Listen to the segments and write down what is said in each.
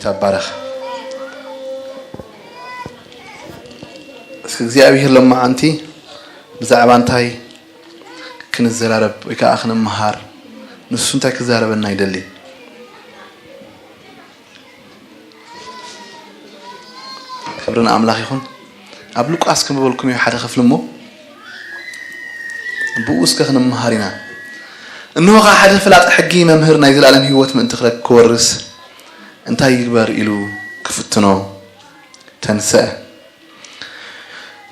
ተባረኽ። እስኪ እግዚኣብሔር ሎማዓንቲ ብዛዕባ እንታይ ክንዘራረብ ወይ ከዓ ክንመሃር፣ ንሱ እንታይ ክዛረበና ይደሊ? ክብሪ ንኣምላኽ ይኹን። ኣብ ሉቃስ ክምበልኩም እዩ ሓደ ክፍሊ እሞ፣ ብኡ እስከ ክንመሃር ኢና። እንሆ ኸዓ ሓደ ፍላጥ ሕጊ መምህር ናይ ዘላለም ህይወት ምእንቲ ክረክ-፣ ክወርስ እንታይ ይግበር ኢሉ ክፍትኖ ተንስአ።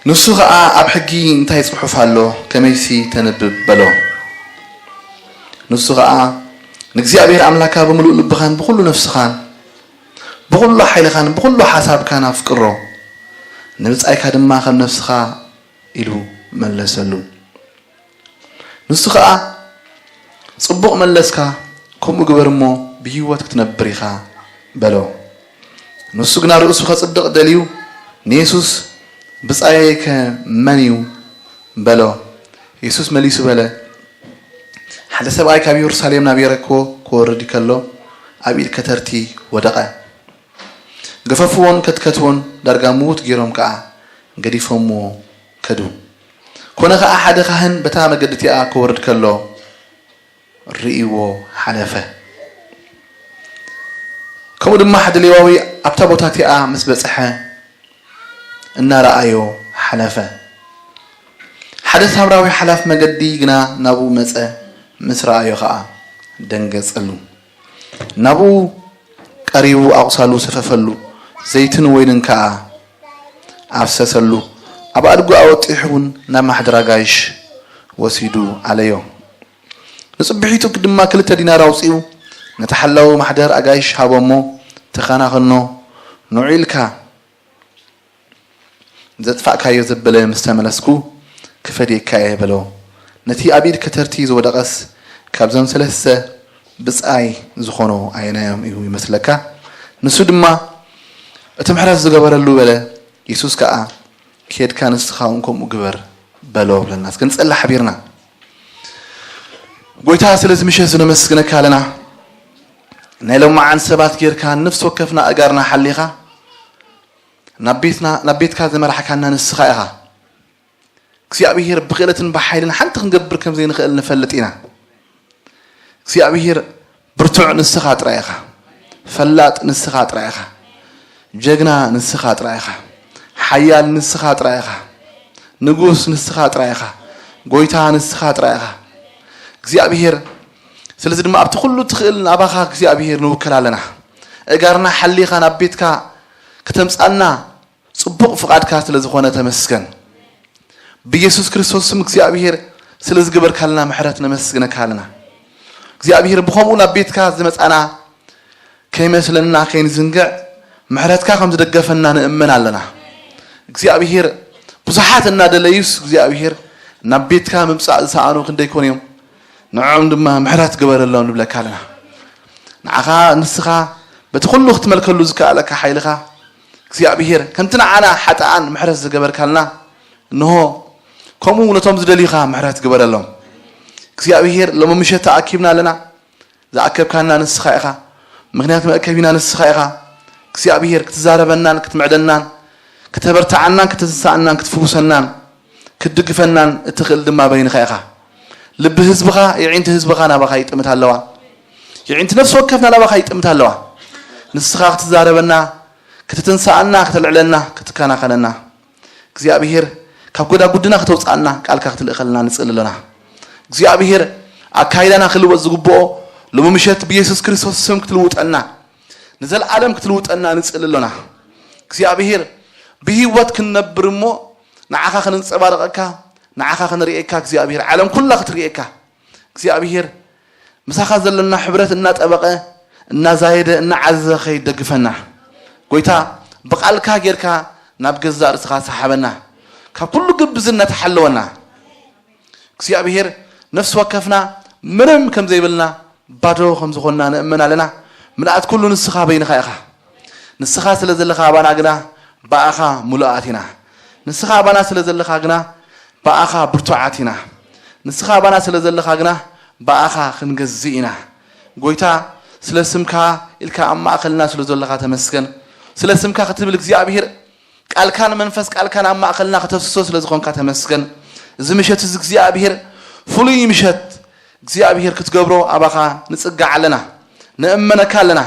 ንሱ ኸዓ ኣብ ሕጊ እንታይ ጽሑፍ ኣሎ፣ ከመይሲ ተንብብ በሎ። ንሱ ኸዓ ንእግዚኣብሔር ኣምላካ ብምሉእ ልብኻን ብኹሉ ነፍስኻን ብኹሉ ሓይልኻን ብኹሉ ሓሳብካን ኣፍቅሮ፣ ንብጻይካ ድማ ከም ነፍስኻ ኢሉ መለሰሉ። ንሱ ኸዓ ጽቡቕ መለስካ፣ ከምኡ ግበር እሞ ብህይወት ክትነብር ኢኻ በሎ። ንሱ ግና ርእሱ ከጽድቕ ደልዩ ንየሱስ ብጻየይከ መን እዩ በሎ። የሱስ መሊሱ በለ፣ ሓደ ሰብኣይ ካብ የሩሳሌም ናብ የረኮ ክወርድ ከሎ ኣብ ኢድ ከተርቲ ወደቐ። ገፈፍዎን ከትከትዎን ዳርጋ ምዉት ገይሮም ከኣ ገዲፎምዎ ከዱ። ኮነ ኸኣ ሓደ ካህን በታ መገዲ እቲኣ ክወርድ ከሎ ርእይዎ ሓለፈ። ከምኡ ድማ ሓደ ሌዋዊ ኣብታ ቦታ እቲኣ ምስ በጽሐ እናረኣዮ ሓለፈ። ሓደ ሳምራዊ ሓላፍ መገዲ ግና ናብኡ መጸ፣ ምስ ረኣዮ ኸኣ ደንገጸሉ። ናብኡ ቀሪቡ ኣቑሳሉ ሰፈፈሉ፣ ዘይትን ወይንን ከኣ ኣፍሰሰሉ። ኣብ ኣድጉ ኣወጢሑ እውን ናብ ማሕደር ኣጋይሽ ወሲዱ ኣለዮ። ንጽብሒቱ ድማ ክልተ ዲናር ኣውጺኡ ነቲ ሓላዊ ማሕደር ኣጋይሽ ሃቦ እሞ፣ "ተኸናኸኖ፣ ንዑ ኢልካ ዘጥፋእካዮ ዘበለ ምስ ተመለስኩ ክፈድየካ እየ" በሎ። ነቲ ኣብ ኢድ ከተርቲ ዝወደቐስ ካብዞም ሰለስተ ብጻይ ዝኾኖ ኣየናዮም እዩ ይመስለካ? ንሱ ድማ እቲ ምሕረት ዝገበረሉ በለ። የሱስ ከኣ፣ "ኬድካ ንስኻ እውን ከምኡ ግበር" በሎ ብለና። እስከ ንጸሊ ሓቢርና። ጎይታ፣ ስለዚ ምሸት እዚ ነመስግነካ ኣለና። ናይ ሎማዓን ሰባት ጌርካ ነፍሲ ወከፍና ኣእጋርና ሓሊኻ ናብ ቤትና፣ ናብ ቤትካ ዝመራሕካና ንስኻ ኢኻ። እግዚኣብሔር ብክእለትን ብሓይልን ሓንቲ ክንገብር ከም ዘይንኽእል ንፈልጥ ኢና። እግዚኣብሔር ብርቱዕ ንስኻ ጥራይ ኢኻ። ፈላጥ ንስኻ ጥራይ ኢኻ። ጀግና ንስኻ ጥራይ ኢኻ። ሓያል ንስኻ ጥራይ ኢኻ። ንጉስ ንስኻ ጥራይ ኢኻ። ጎይታ ንስኻ ጥራይ ኢኻ። እግዚኣብሔር፣ ስለዚ ድማ ኣብቲ ኩሉ ትኽእል ናባኻ እግዚኣብሔር ንውከል ኣለና። እጋርና ሓሊኻ ናብ ቤትካ ከተምጻና ጽቡቕ ፍቓድካ ስለ ዝኾነ ተመስገን። ብየሱስ ክርስቶስ ስም እግዚኣብሔር ስለ ዝገበርካልና ምሕረት ነመስግነካ ኣለና። እግዚኣብሔር ብኸምኡ ናብ ቤትካ ዝመጻና ከይመስለና ከይንዝንግዕ ምሕረትካ ከም ዝደገፈና ንእመን ኣለና። እግዚኣብሔር ብዙሓት እናደለዩስ እግዚኣብሔር ናብ ቤትካ ምምጻእ ዝሰኣኑ ክንደይ ኮን እዮም። ንዕኦም ድማ ምሕረት ግበረሎም ንብለካ ኣለና። ንዓኻ ንስኻ በቲ ኩሉ ክትመልከሉ ዝከኣለካ ሓይልኻ እግዚኣብሔር ከምቲ ንዓና ሓጥኣን ምሕረት ዝገበርካልና እንሆ ከምኡ ነቶም ዝደልዩኻ ምሕረት ግበረሎም። እግዚኣብሔር ሎሚ ምሸት ተኣኪብና ኣለና። ዝኣከብካና ንስኻ ኢኻ። ምኽንያት መእከቢና ንስኻ ኢኻ። እግዚኣብሔር ክትዛረበናን ክትምዕደናን ከተበርትዓናን ከተስንሳኣናን ክትፍውሰናን ክትድግፈናን እትኽእል ድማ በይንኻ ኢኻ። ልቢ ህዝብኻ የዒንቲ ህዝብኻ ናባኻ ይጥምት ኣለዋ። የዒንቲ ነፍሲ ወከፍና ናባኻ ይጥምት ኣለዋ። ንስኻ ክትዛረበና፣ ክትትንሳኣና፣ ከተልዕለና፣ ክትከናኸነና እግዚኣብሔር ካብ ጎዳጉድና ከተውፅኣና ቃልካ ክትልእኸልና ንፅእል ኣለና። እግዚኣብሔር ኣካይዳና ክልወጥ ዝግብኦ ሎሚ ምሸት ብየሱስ ክርስቶስ ስም ክትልውጠና ንዘለኣለም ክትልውጠና ንፅእል ኣሎና። እግዚኣብሔር ብህይወት ክንነብር እሞ ንዓኻ ክንንፀባረቐካ ንዓኻ ክንርእየካ እግዚኣብሔር ዓለም ኩላ ክትርእየካ እግዚኣብሔር ምሳኻ ዘለና ሕብረት እናጠበቐ እናዛየደ እናዓዘዘ ኸይድ ደግፈና። ጎይታ ብቓልካ ጌርካ ናብ ገዛእ ርእስኻ ሰሓበና። ካብ ኩሉ ግብዝነት ሓለወና። እግዚኣብሔር ነፍሲ ወከፍና ምንም ከም ዘይብልና ባዶ ከም ዝኾንና ንእመን ኣለና። ምልኣት ኩሉ ንስኻ በይንኻ ኢኻ። ንስኻ ስለ ዘለኻ ኣባና ግና ብኣኻ ምሉኣት ኢና። ንስኻ ኣባና ስለ ዘለኻ ግና ብኣኻ ብርቱዓት ኢና። ንስኻ ኣባና ስለ ዘለኻ ግና ብኣኻ ክንገዝእ ኢና። ጎይታ ስለ ስምካ ኢልካ ኣብ ማእኸልና ስለ ዘለኻ ተመስገን። ስለ ስምካ ክትብል እግዚኣብሔር፣ ቃልካን መንፈስ ቃልካን ኣብ ማእኸልና ከተፍስሶ ስለ ዝኾንካ ተመስገን። እዚ ምሸት እዚ እግዚኣብሔር ፍሉይ ምሸት እግዚኣብሔር ክትገብሮ ኣባኻ ንጽጋዕ ኣለና፣ ንእመነካ ኣለና።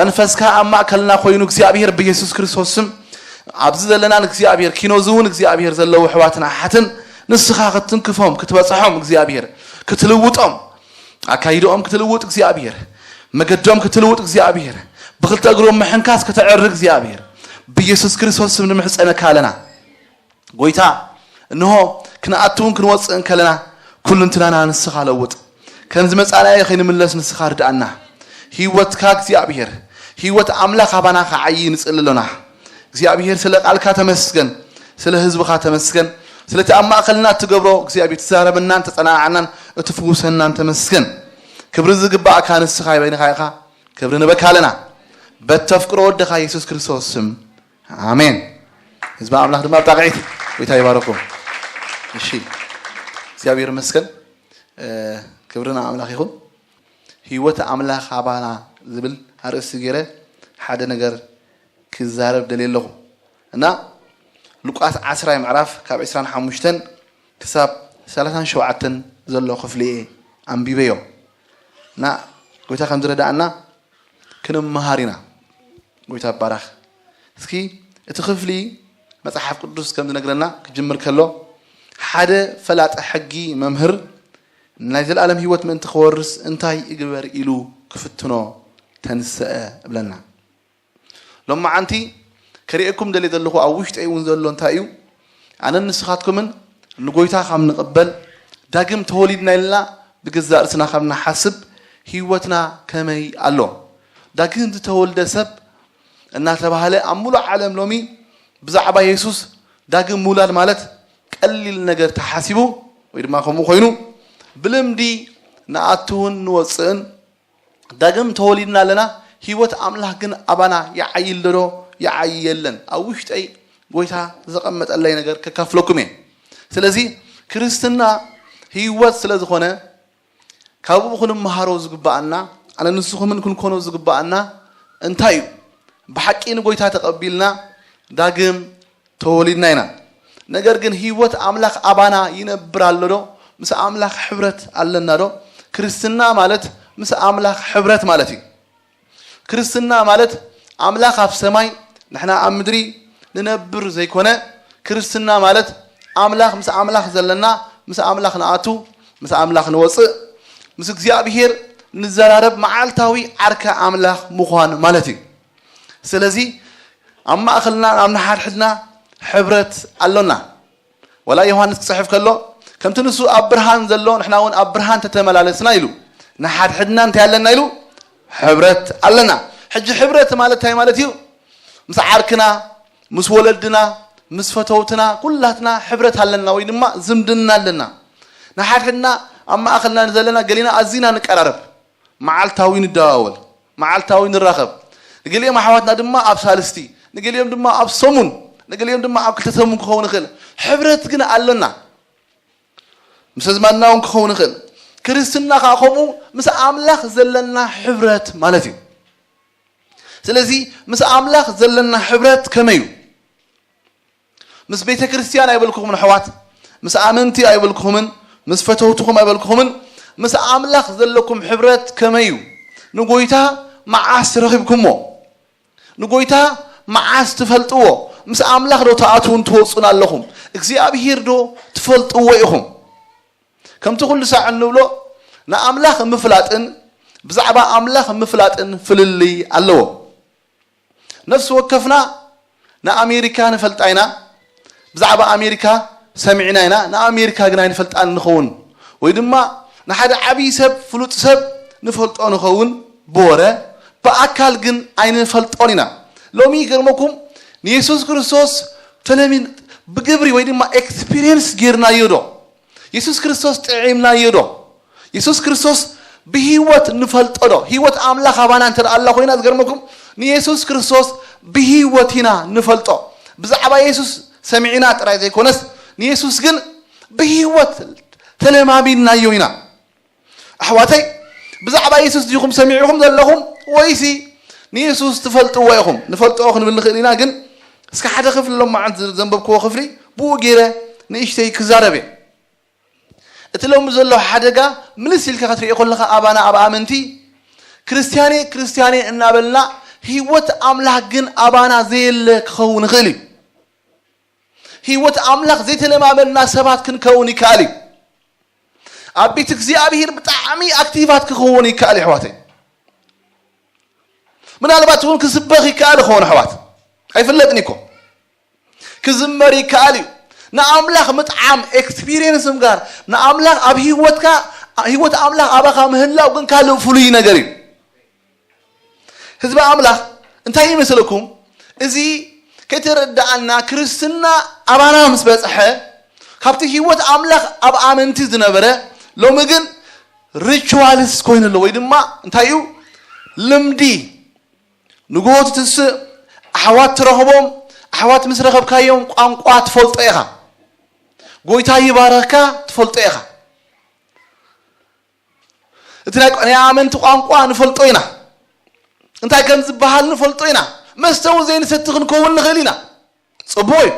መንፈስካ ኣብ ማእከልና ኮይኑ እግዚኣብሔር ብየሱስ ክርስቶስ ስም ኣብዚ ዘለናን እግዚኣብሔር ኪኖ እዚ እውን እግዚኣብሔር ዘለዉ ኣሕዋትን ኣሓትን ንስኻ ክትትንክፎም ክትበጽሖም እግዚኣብሔር ክትልውጦም ኣካይድኦም ክትልውጥ እግዚኣብሔር መገዶም ክትልውጥ እግዚኣብሔር ብኽልተ እግሮም ምሕንካስ ከተዕርግ እግዚኣብሔር ብየሱስ ክርስቶስ ስም ንምሕጸነካ ኣለና። ጎይታ እንሆ ክንኣትውን ክንወፅእን ከለና ኩልንትናና ንስኻ ለውጥ። ከም ዝመፃናዮ ከይንምለስ ንስኻ ርድኣና። ህይወትካ እግዚኣብሔር ህይወት ኣምላኽ ኣባና ክዓይ ንፅሊ ኣሎና። እግዚኣብሔር ስለ ቃልካ ተመስገን፣ ስለ ህዝብኻ ተመስገን፣ ስለቲ ኣብ ማእኸልና እትገብሮ እግዚኣብሔር ትዛረበናን ተፀናናዓናን እትፍውሰናን ተመስገን። ክብሪ ዝግባእካ ንስኻ ይበይንኻ ኢኻ። ክብሪ ንበካ ኣለና በተፍቅሮ ወድኻ የሱስ ክርስቶስ ስም ኣሜን። ህዝቢ ኣምላኽ ድማ ብጣቕዒት ጎይታ ይባረኩም። እሺ እግዚኣብሔር ይመስገን። ክብርና ኣምላኽ ይኹን። ህይወት ኣምላኽ ኣባና ዝብል ኣርእስቲ ገይረ ሓደ ነገር ክዛረብ ደልየ ኣለኹ እና ሉቃስ ዓስራይ ምዕራፍ ካብ ዕስራን ሓሙሽተን ክሳብ ሰላሳን ሸውዓተን ዘሎ ክፍሊ እየ ኣንቢበዮ እና ጎይታ ከም ዝረዳእና ክንመሃር ኢና። ጎይታ ይባረኽ። እስኪ እቲ ክፍሊ መጽሓፍ ቅዱስ ከም ዝነግረና ክጅምር ከሎ ሓደ ፈላጠ ሕጊ መምህር ናይ ዘለኣለም ህይወት ምእንቲ ክወርስ እንታይ እግበር ኢሉ ክፍትኖ ተንስአ እብለና። ሎማዓንቲ ከርእየኩም ደልየ ዘለኹ ኣብ ውሽጠይ እውን ዘሎ እንታይ እዩ? ኣነን ንስኻትኩምን ንጎይታ ካብ ንቕበል ዳግም ተወሊድና ኢልና ብገዛእ ርእስና ካብ ንሓስብ ህይወትና ከመይ ኣሎ? ዳግም ዝተወልደ ሰብ እናተባህለ ኣብ ሙሉእ ዓለም ሎሚ ብዛዕባ የሱስ ዳግም ምውላድ ማለት ቀሊል ነገር ተሓሲቡ ወይ ድማ ከምኡ ኮይኑ ብልምዲ ንኣትውን ንወፅእን ዳግም ተወሊድና ኣለና። ህይወት ኣምላኽ ግን ኣባና ይዓይል ዶ ይዓይ የለን። ኣብ ውሽጠይ ጎይታ ዘቐመጠለይ ነገር ከካፍለኩም እየ። ስለዚ ክርስትና ህይወት ስለ ዝኾነ ካብኡ ክንመሃሮ ዝግባኣና ኣነ ንስኹምን ክንኮኖ ዝግባኣና እንታይ እዩ? ብሓቂ ንጎይታ ተቐቢልና ዳግም ተወሊድና ኢና። ነገር ግን ህይወት ኣምላኽ ኣባና ይነብር ኣሎ ዶ? ምስ ኣምላኽ ሕብረት ኣለና ዶ? ክርስትና ማለት ምስ ኣምላኽ ሕብረት ማለት እዩ። ክርስትና ማለት ኣምላኽ ኣብ ሰማይ ንሕና ኣብ ምድሪ ንነብር ዘይኮነ ክርስትና ማለት ኣምላኽ ምስ ኣምላኽ ዘለና ምስ ኣምላኽ ንኣቱ ምስ ኣምላኽ ንወፅእ ምስ እግዚኣብሔር ንዘራረብ መዓልታዊ ዓርካ ኣምላኽ ምዃን ማለት እዩ። ስለዚ ኣብ ማእኸልና ኣብ ንሓድሕድና ሕብረት ኣሎና። ወላ ዮሃንስ ክፅሕፍ ከሎ ከምቲ ንሱ ኣብ ብርሃን ዘሎ ንሕና እውን ኣብ ብርሃን ተተመላለስና ኢሉ ንሓድሕድና እንታይ ኣለና ኢሉ ሕብረት ኣለና። ሕጂ ሕብረት ማለት እንታይ ማለት እዩ? ምስ ዓርክና ምስ ወለድና ምስ ፈተውትና ኩላትና ሕብረት ኣለና ወይ ድማ ዝምድና ኣለና። ንሓድሕድና ኣብ ማእኸልና ንዘለና ገሊና ኣዚና ንቀራረብ መዓልታዊ ንደዋወል መዓልታዊ ንራኸብ። ንገሊኦም ኣሕዋትና ድማ ኣብ ሳልስቲ ንገሊኦም ድማ ኣብ ሰሙን ንገሊኦም ድማ ኣብ ክልተ ሰሙን ክኸውን ይኽእል። ሕብረት ግን ኣሎና። ምስ ኣዝማድና እውን ክኸውን ይኽእል። ክርስትና ከዓ ከምኡ ምስ ኣምላኽ ዘለና ሕብረት ማለት እዩ። ስለዚ ምስ ኣምላኽ ዘለና ሕብረት ከመይ እዩ? ምስ ቤተ ክርስቲያን ኣይበልኩኹምን ኣሕዋት፣ ምስ ኣመንቲ ኣይበልኩኹምን፣ ምስ ፈተውትኹም ኣይበልኩኹምን፣ ምስ ኣምላኽ ዘለኩም ሕብረት ከመይ እዩ? ንጎይታ መዓስ ረኺብኩሞ? ንጎይታ መዓስ ትፈልጥዎ? ምስ ኣምላኽ ዶ ትኣትዉን ትወፁን ኣለኹም? እግዚኣብሄር ዶ ትፈልጥዎ ኢኹም? ከምቲ ኩሉ ሳዕ እንብሎ ንኣምላኽ ምፍላጥን ብዛዕባ ኣምላኽ ምፍላጥን ፍልልይ ኣለዎ። ነፍሲ ወከፍና ንኣሜሪካ ንፈልጣ ኢና፣ ብዛዕባ ኣሜሪካ ሰሚዕና ኢና፣ ንኣሜሪካ ግን ኣይንፈልጣን ንኸውን። ወይ ድማ ንሓደ ዓብዪ ሰብ ፍሉጥ ሰብ ንፈልጦ ንኸውን ብወረ፣ ብኣካል ግን ኣይንፈልጦን ኢና። ሎሚ ይገርመኩም ንየሱስ ክርስቶስ ተለሚን ብግብሪ ወይ ድማ ኤክስፒሪየንስ ጌርናዮ ዶ? የሱስ ክርስቶስ ጥዒምናዮ ዶ? የሱስ ክርስቶስ ብህይወት ንፈልጦ ዶ? ህይወት ኣምላኽ ኣባና እንተ ደኣ ኣላ ኮይና ዝገርመኩም ንየሱስ ክርስቶስ ብህይወት ኢና ንፈልጦ። ብዛዕባ የሱስ ሰሚዕና ጥራይ ዘይኮነስ ንየሱስ ግን ብህይወት ተለማሚድናዮ ኢና። ኣሕዋተይ ብዛዕባ የሱስ ዲኹም ሰሚዕኹም ዘለኹም ወይሲ ንየሱስ ትፈልጥዎ ኢኹም። ንፈልጦ ክንብል ንኽእል ኢና፣ ግን እስከ ሓደ ክፍሊ ሎም መዓልቲ ዘንበብክዎ ክፍሊ ብኡ ገይረ ንእሽተይ ክዛረብ እየ። እቲ ሎሚ ዘሎ ሓደጋ ምልስ ኢልካ ክትሪኦ ከለኻ ኣባና ኣብ ኣመንቲ ክርስትያኔ ክርስትያኔ እናበልና ህይወት ኣምላኽ ግን ኣባና ዘየለ ክኸውን ይኽእል እዩ። ህይወት ኣምላኽ ዘይተለማመድና ሰባት ክንከውን ይከኣል እዩ። ኣብ ቤት እግዚኣብሔር ብጣዕሚ ኣክቲቫት ክኸውን ይከኣል እዩ ኣሕዋተይ። ምናልባት እውን ክስበኽ ይከኣል ይኸውን ኣሕዋት፣ ኣይፍለጥን እኮ። ክዝመር ይከኣል እዩ። ንኣምላኽ ምጥዓም ኤክስፒሪየንስ ምግባር ንኣምላኽ ኣብ ህይወትካ፣ ህይወት ኣምላኽ ኣባኻ ምህላው ግን ካልእ ፍሉይ ነገር እዩ። ህዝቢ ኣምላኽ እንታይ ይመስለኩም? እዚ ከይተረዳኣና ክርስትና ኣባና ምስ በፅሐ ካብቲ ህይወት ኣምላኽ ኣብ ኣመንቲ ዝነበረ ሎሚ ግን ሪቹዋልስ ኮይኑ ኣሎ፣ ወይ ድማ እንታይ እዩ ልምዲ። ንግሆ ትትስእ፣ ኣሕዋት ትረኽቦም፣ ኣሕዋት ምስ ረኸብካዮም ቋንቋ ትፈልጦ ኢኻ። ጎይታ ይባረኽካ ትፈልጦ ኢኻ። እቲ ናይ ናይ ኣመንቲ ቋንቋ ንፈልጦ ኢና። እንታይ ከም ዝበሃል ንፈልጦ ኢና። መስተ እውን ዘይንሰቲ ክንከውን ንኽእል ኢና። ጽቡቕ እዩ።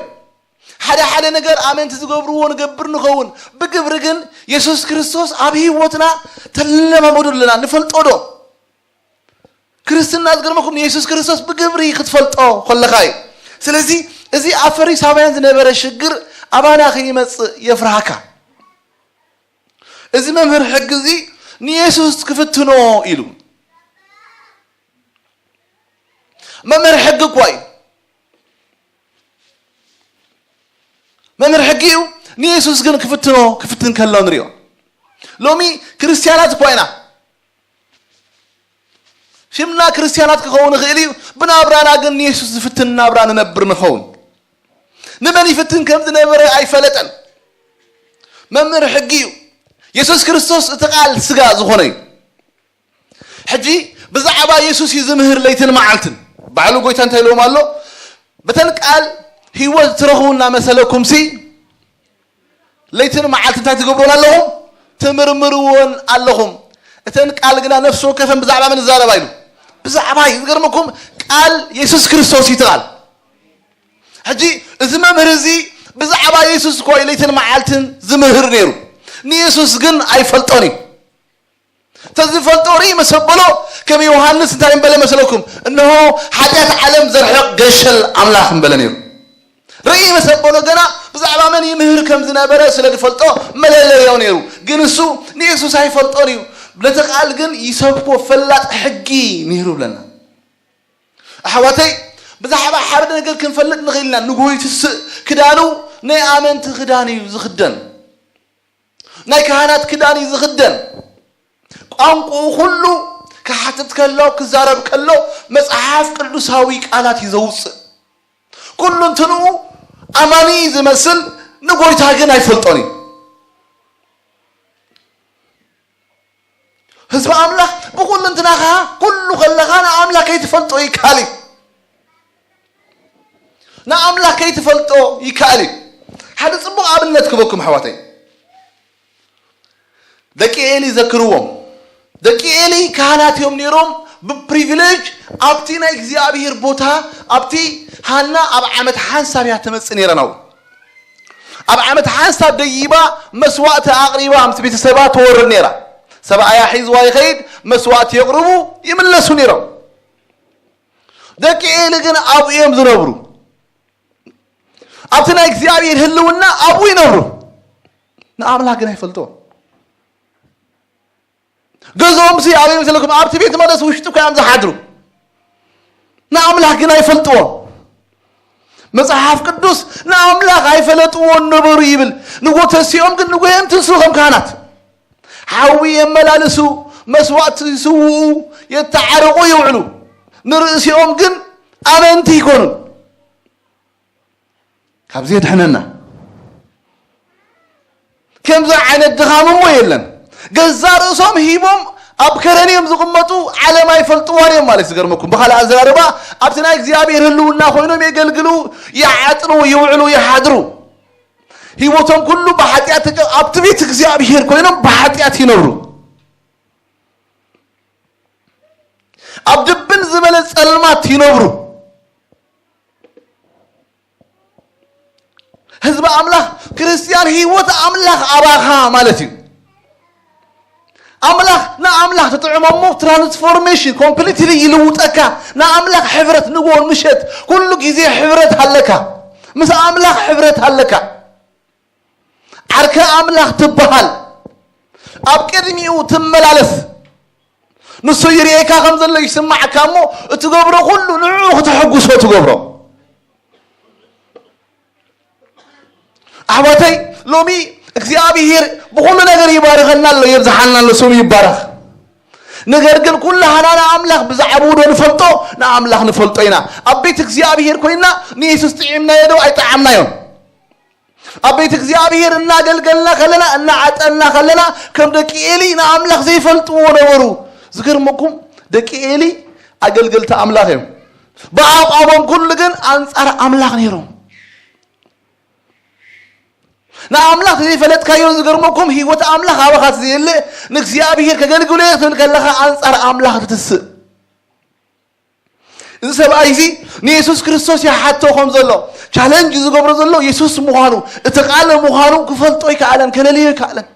ሓደ ሓደ ነገር ኣመንቲ ዝገብርዎ ንገብር ንኸውን። ብግብሪ ግን የሱስ ክርስቶስ ኣብ ህይወትና ተለማመዶ ኣለና። ንፈልጦ ዶ? ክርስትና ዝገርመኩም ንየሱስ ክርስቶስ ብግብሪ ክትፈልጦ ከለኻ እዩ። ስለዚ እዚ ኣብ ፈሪሳውያን ዝነበረ ሽግር ኣባና ከይመጽእ የፍርሃካ። እዚ መምህር ሕጊ እዚ ንየሱስ ክፍትኖ ኢሉ። መምህር ሕጊ እኳ እዩ። መምህር ሕጊ እዩ። ንየሱስ ግን ክፍትኖ ክፍትን ከሎ ንሪኦ። ሎሚ ክርስትያናት እኳ ኢና። ሽምና ክርስትያናት ክኸውን ይኽእል እዩ። ብናብራና ግን ንየሱስ ዝፍትን ናብራ ንነብር ንኸውን። ንመን ይፍትን ከም ዝነበረ ኣይፈለጠን። መምህር ሕጊ እዩ። የሱስ ክርስቶስ እቲ ቃል ስጋ ዝኾነ እዩ። ሕጂ ብዛዕባ የሱስ እዩ ዝምህር ለይትን መዓልትን። ባዕሉ ጎይታ እንታይ ኢልዎም ኣሎ? በተን ቃል ህይወት ትረኽቡ እናመሰለኩም ሲ ለይትን መዓልቲ እንታይ ትገብሩን ኣለኹም? ትምርምርዎን ኣለኹም። እተን ቃል ግና ነፍሲ ወከፈን ብዛዕባ መን ይዛረባ ኢሉ? ብዛዕባ እዩ። ዝገርመኩም ቃል የሱስ ክርስቶስ እዩ እቲ ቃል። ሕጂ እዚ መምህር እዚ ብዛዕባ የሱስ እኮ እዩ ለይትን መዓልትን ዝምህር ነይሩ። ንየሱስ ግን ኣይፈልጦን እዩ። ተዝፈልጦ ርኢ መሰበሎ ከም ዮሃንስ እንታይ እምበለ መሰለኩም? እንሆ ሓጢኣት ዓለም ዘርሕቕ ገሸል ኣምላኽ እምበለ ነይሩ። ርኢ መሰበሎ ገና ብዛዕባ መን ይምህር ከም ዝነበረ ስለ ዝፈልጦ መለለዮ ነይሩ። ግን እሱ ንየሱስ ኣይፈልጦን እዩ። ነቲ ቃል ግን ይሰብኮ ፈላጥ ሕጊ ነይሩ ብለና። ኣሕዋተይ ብዛዕባ ሓደ ነገር ክንፈልጥ ንኽእል ኢና። ንጉሆ ይትስእ ክዳኑ ናይ ኣመንቲ ክዳን እዩ ዝኽደን። ናይ ካህናት ክዳን እዩ ዝኽደን። ቋንቋኡ ኩሉ ክሓትት ከሎ ክዛረብ ከሎ መጽሓፍ ቅዱሳዊ ቃላት እዩ ዘውፅእ። ኩሉ እንትንኡ ኣማኒ ዝመስል ንጎይታ ግን ኣይፈልጦን እዩ። ህዝቢ ኣምላኽ ብኩሉ እንትናኻ ኩሉ ከለኻ ንኣምላኽ ከይትፈልጦ ይከኣል እዩ። ንኣምላኽ ከይትፈልጦ ይከኣል እዩ። ሓደ ጽቡቕ ኣብነት ክበኩም ኣሕዋተይ። ደቂ ኤሊ ዘክርዎም። ደቂ ኤሊ ካህናት እዮም ነይሮም። ብፕሪቪሌጅ ኣብቲ ናይ እግዚኣብሔር ቦታ ኣብቲ ሃና ኣብ ዓመት ሓንሳብ እያ ትመጽእ ነይራ ናብኡ። ኣብ ዓመት ሓንሳብ ደይባ መስዋእቲ ኣቕሪባ ምስ ቤተሰባ ትወርድ ነይራ። ሰብኣያ ሒዝዋ ይኸይድ፣ መስዋእቲ የቕርቡ፣ ይምለሱ ነይሮም። ደቂ ኤሊ ግን ኣብኡ እዮም ዝነብሩ። ኣብቲ ናይ እግዚኣብሔር ህልውና ኣብኡ ይነብሩ። ንኣምላኽ ግን ኣይፈልጥዎ። ገዝኦም ሲ ኣበይ መሰለኩም? ኣብቲ ቤት መቅደስ ውሽጢ እኮ እዮም ዝሓድሩ። ንኣምላኽ ግን ኣይፈልጥዎ። መጽሓፍ ቅዱስ ንኣምላኽ ኣይፈለጥዎን ነበሩ ይብል። ንጎ ተሲኦም ግን ንጎ እዮም ትንሱ ከም ካህናት። ሓዊ የመላልሱ፣ መስዋእቲ ይስውኡ፣ የተዓረቁ ይውዕሉ። ንርእሲኦም ግን ኣመንቲ ይኮኑን። ካብዚ የድሕነና። ከምዚ ዓይነት ድኻም እሞ የለን። ገዛ ርእሶም ሂቦም ኣብ ከረን እዮም ዝቕመጡ፣ ዓለም ኣይፈልጥዋን እዮም ማለት ዝገርመኩም። ብኻልእ ኣዘራርባ ኣብቲ ናይ እግዚኣብሔር ህልውና ኮይኖም የገልግሉ፣ ይዓጥኑ፣ ይውዕሉ፣ ይሓድሩ። ህይወቶም ኩሉ ብሓጢኣት ተቀ-፣ ኣብቲ ቤት እግዚኣብሔር ኮይኖም ብሓጢኣት ይነብሩ። ኣብ ድብን ዝበለ ጸልማት ይነብሩ። ህዝቢ ኣምላኽ፣ ክርስትያን፣ ህይወት ኣምላኽ ኣባኻ ማለት እዩ። ኣምላኽ፣ ንኣምላኽ ትጥዕሞ እሞ ትራንስፎርሜሽን ኮምፕሊትሊ ይልውጠካ። ንኣምላኽ ሕብረት ንጎን ምሸት፣ ኩሉ ግዜ ሕብረት ኣለካ። ምስ ኣምላኽ ሕብረት ኣለካ። ዓርከ ኣምላኽ ትበሃል። ኣብ ቅድሚኡ ትመላለስ። ንሱ ይርእየካ ከም ዘሎ ይስማዓካ እሞ፣ እትገብሮ ኩሉ ንዕኡ ክተሐጉሶ ትገብሮ። ኣሕዋተይ፣ ሎሚ እግዚኣብሔር ብኹሉ ነገር ይባርኸና ኣሎ፣ የብዝሓልና ኣሎ፣ ስሙ ይባረኽ። ነገር ግን ኩላህና ንኣምላኽ ብዛዕባኡ ዶ ንፈልጦ? ንኣምላኽ ንፈልጦ ኢና። ኣብ ቤት እግዚኣብሔር ኮይና ንየሱስ ጥዒምናዮ ዶ ኣይጠዓምናዮን? ኣብ ቤት እግዚኣብሔር እናገልገልና ከለና፣ እናዓጠና ከለና፣ ከም ደቂ ኤሊ ንኣምላኽ ዘይፈልጥዎ ነበሩ። ዝገርመኩም፣ ደቂ ኤሊ ኣገልገልቲ ኣምላኽ እዮም። ብኣቋሞም ኩሉ ግን ኣንጻር ኣምላኽ ነይሮም። ንኣምላኽ ዘይፈለጥካዮ፣ ዝገርመኩም፣ ህይወት ኣምላኽ ኣባኻ ዘየለ፣ ንእግዚኣብሔር ከገልግሎ እየ ክትብል ከለኻ ኣንጻር ኣምላኽ ትትስእ። እዚ ሰብኣይ እዚ ንየሱስ ክርስቶስ ይሓቶ ከም ዘሎ፣ ቻለንጅ ዝገብሮ ዘሎ የሱስ ምዃኑ፣ እቲ ቃል ምዃኑ ክፈልጦ ኣይከኣለን፣ ከለልዮ ኣይከኣለን።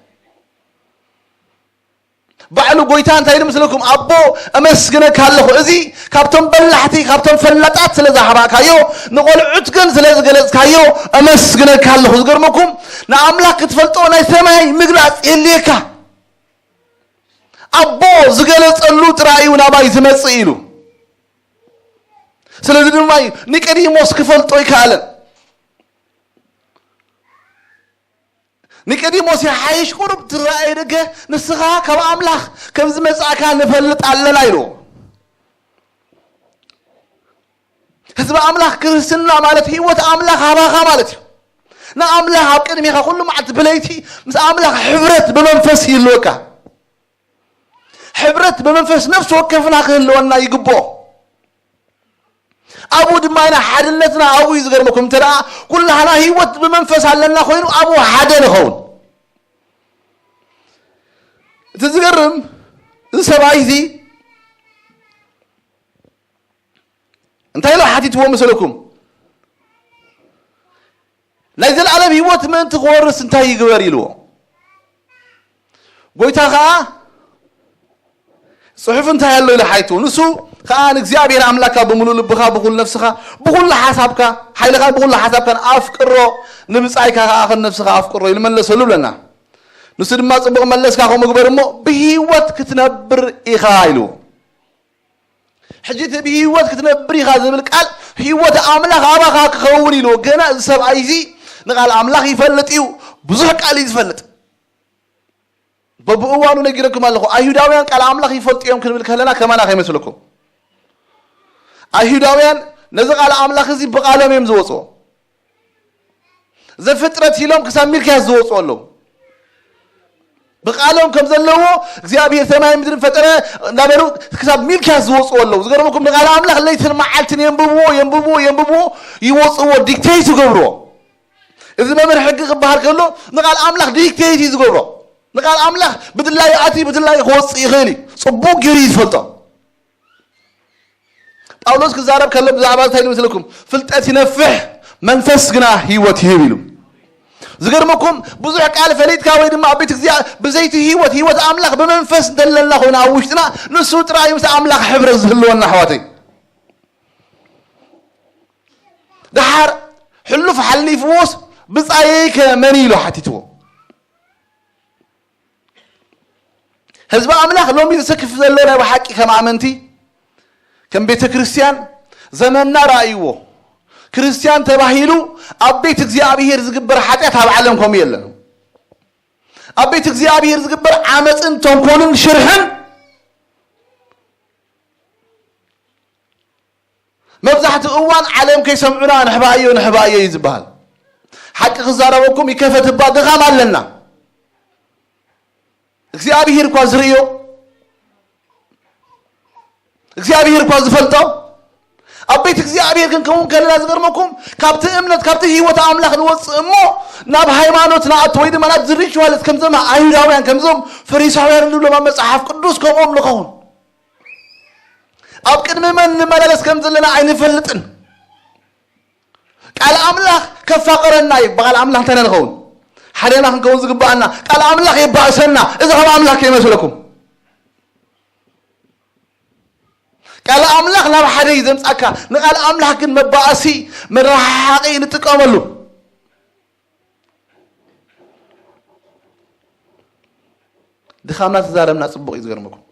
ባዕሉ ጎይታ እንታይ ኢሉ ምስለኩም? ኣቦ፣ እመስግነካ ኣለኹ። እዚ ካብቶም በላሕቲ፣ ካብቶም ፈላጣት ስለ ዝሃባካዮ፣ ንቆልዑት ግን ስለ ዝገለጽካዮ፣ እመስግነካ ኣለኹ። ዝገርመኩም፣ ንኣምላኽ ክትፈልጦ ናይ ሰማይ ምግላጽ የድልየካ። ኣቦ ዝገለጸሉ ጥራይ እዩ ናባይ ዝመጽእ ኢሉ። ስለዚ ድማ እዩ ኒቆዲሞስ ክፈልጦ ኣይከኣለን። ኒቆዲሞስ፣ ይሓይሽ ቁሩብ ትረኣየ ደገ፣ ንስኻ ካብ ኣምላኽ ከም ዝመጻእካ ንፈልጥ ኣለና ኢሉ። ህዝቢ ኣምላኽ፣ ክርስትና ማለት ህይወት ኣምላኽ ኣባኻ ማለት እዩ። ንኣምላኽ ኣብ ቅድሚኻ ኩሉ መዓልቲ ብለይቲ ምስ ኣምላኽ ሕብረት ብመንፈስ ይህልወካ። ሕብረት ብመንፈስ ነፍሲ ወከፍና ክህልወና ይግብኦ። ኣብኡ ድማ ኢና ሓድነትና ኣብኡ እዩ። ዝገርመኩም፣ እንተ ደኣ ኩላህና ህይወት ብመንፈስ ኣለና ኮይኑ፣ ኣብኡ ሓደ ንኸውን። እቲ ዝገርም፣ እዚ ሰብኣይ እዚ እንታይ ኢሉ ሓቲትዎ መሰለኩም? ናይ ዘለኣለም ህይወት ምእንቲ ክወርስ እንታይ ይግበር ኢልዎ። ጎይታ ኸዓ፣ ጽሑፍ እንታይ ኣሎ ኢሉ ሓቲትዎ። ንሱ ኸዓ፣ ንእግዚኣብሔር ኣምላካ ብምሉእ ልብኻ፣ ብኹሉ ነፍስኻ፣ ብኹሉ ሓሳብካ፣ ሓይልኻ፣ ብኹሉ ሓሳብካን ኣፍቅሮ፣ ንብጻይካ ኸዓ ከም ነፍስኻ ኣፍቅሮ ኢሉ መለሰሉ ብለና። ንሱ ድማ፣ ጽቡቕ መለስካ፣ ከምኡ ግበር እሞ ብህይወት ክትነብር ኢኻ ኢልዎ። ሕጂ እቲ ብህይወት ክትነብር ኢኻ ዝብል ቃል ህይወት ኣምላኽ ኣባኻ ክኸውን ኢልዎ። ገና እዚ ሰብኣይ እዚ ንቃል ኣምላኽ ይፈልጥ እዩ፣ ብዙሕ ቃል እዩ ዝፈልጥ። በብእዋኑ ነጊረኩም ኣለኹ፣ ኣይሁዳውያን ቃል ኣምላኽ ይፈልጡ እዮም ክንብል ከለና ከማና ከይመስለኩም። ኣይሁዳውያን ነዚ ቃል ኣምላኽ እዚ ብቃሎም እዮም ዝወፅዎ። ዘፍጥረት ኢሎም ክሳብ ሚልክያስ ዝወፁ ኣለዉ። ብቃሎም ከም ዘለዎ እግዚኣብሔር ሰማይ ምድርን ፈጠረ እናበሉ ክሳብ ሚልክያስ ዝወፁ ኣለዉ። ዝገርመኩም፣ ንቃል ኣምላኽ ለይትን መዓልትን የንብብዎ፣ የንብብዎ፣ የንብብዎ፣ ይወፅዎ፣ ዲክቴት ይገብርዎ። እዚ መምህር ሕጊ ክበሃል ከሎ ንቃል ኣምላኽ ዲክቴት እዩ ዝገብሮ። ንቃል ኣምላኽ ብድላዩ ኣትዩ ብድላዩ ክወፅእ ይኽእል እዩ። ፅቡቅ ገይሩ እዩ ዝፈልጦ። ጳውሎስ ክዛረብ ከሎ ብዛዕባ እንታይ ኢሉ መስለኩም? ፍልጠት ይነፍሕ፣ መንፈስ ግና ህይወት ይህብ ኢሉ። ዝገርመኩም፣ ብዙሕ ቃል ፈሊጥካ ወይ ድማ ኣብ ቤት እግዚኣብሔር ብዘይቲ ህይወት፣ ህይወት ኣምላኽ ብመንፈስ እንተለና ኮይና ኣብ ውሽጥና፣ ንሱ ጥራይ ምስ ኣምላኽ ሕብረት ዝህልወና፣ ኣሕዋተይ። ደሓር ሕሉፍ ሓሊፍዎስ፣ ብጻየይከ መን ኢሉ ሓቲትዎ? ህዝቢ ኣምላኽ ሎሚ ዝሰክፍ ዘሎ ናይ ብሓቂ ከም ኣመንቲ፣ ከም ቤተ ክርስቲያን ዘመንና ረኣይዎ። ክርስቲያን ተባሂሉ ኣብ ቤት እግዚኣብሔር ዝግበር ሓጢኣት ኣብ ዓለም ከምኡ የለን። ኣብ ቤት እግዚኣብሔር ዝግበር ዓመፅን ተንኮልን ሽርሕን መብዛሕትኡ እዋን ዓለም ከይሰምዑና ንሕባእዮ፣ ንሕባእዮ እዩ ዝበሃል። ሓቂ ክዛረበኩም ይከፈት እባ ድኻም ኣለና። እግዚኣብሔር እኳ ዝርእዮ፣ እግዚኣብሔር እኳ ዝፈልጦ፣ ኣብ ቤት እግዚኣብሔር ክንከውን ከለና ዝገርመኩም፣ ካብቲ እምነት፣ ካብቲ ህይወት ኣምላኽ ንወፅእ እሞ ናብ ሃይማኖት ንኣቱ ወይ ድማ ናብ ሪቹዋልስ ከምዞም ኣይሁዳውያን፣ ከምዞም ፈሪሳውያን እንብሎም ኣብ መጽሓፍ ቅዱስ ከምኦም ንኸውን። ኣብ ቅድሚ መን ንመላለስ ከም ዘለና ኣይንፈልጥን። ቃል ኣምላኽ ከፋቕረና እዩ። ብቓል ኣምላኽ እንታይ ኢና ንኸውን? ሓደ ኢና ክንከውን ዝግባኣና። ቃል ኣምላኽ የባእሰና። እዚ ካብ ኣምላኽ ከይመስለኩም። ቃል ኣምላኽ ናብ ሓደ እዩ ዘምጻካ። ንቃል ኣምላኽ ግን መባእሲ፣ መረሓሓቒ ንጥቀመሉ። ድኻምና ተዛረብና ጽቡቕ እዩ። ዝገርመኩም፣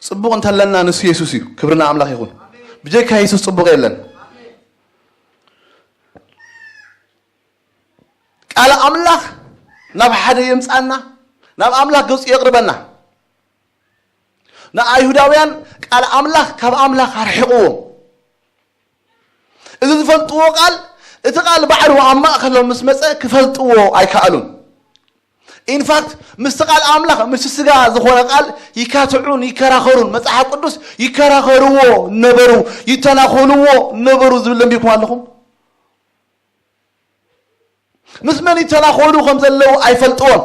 ጽቡቕ እንተለና ንሱ የሱስ እዩ። ክብሪ ንኣምላኽ ይኹን። ብጀካ የሱስ ጽቡቕ የለን። ቃል ኣምላኽ ናብ ሓደ የምጻና፣ ናብ ኣምላኽ ገጹ የቕርበና። ንኣይሁዳውያን ቃል ኣምላኽ ካብ ኣምላኽ ኣርሒቕዎም። እዚ ዝፈልጥዎ ቃል፣ እቲ ቃል ባዕሉ ኣብ ማእከሎም ምስ መጸ ክፈልጥዎ ኣይከኣሉን። ኢንፋክት ምስቲ ቃል ኣምላኽ፣ ምስቲ ስጋ ዝኾነ ቃል ይካትዑን ይከራኸሩን፣ መጽሓፍ ቅዱስ ይከራኸርዎ ነበሩ፣ ይተናኾልዎ ነበሩ ዝብል ለንቢብኩም ኣለኹም። ምስ መን ይተናኾሉ ከም ዘለዉ ኣይፈልጥዎን።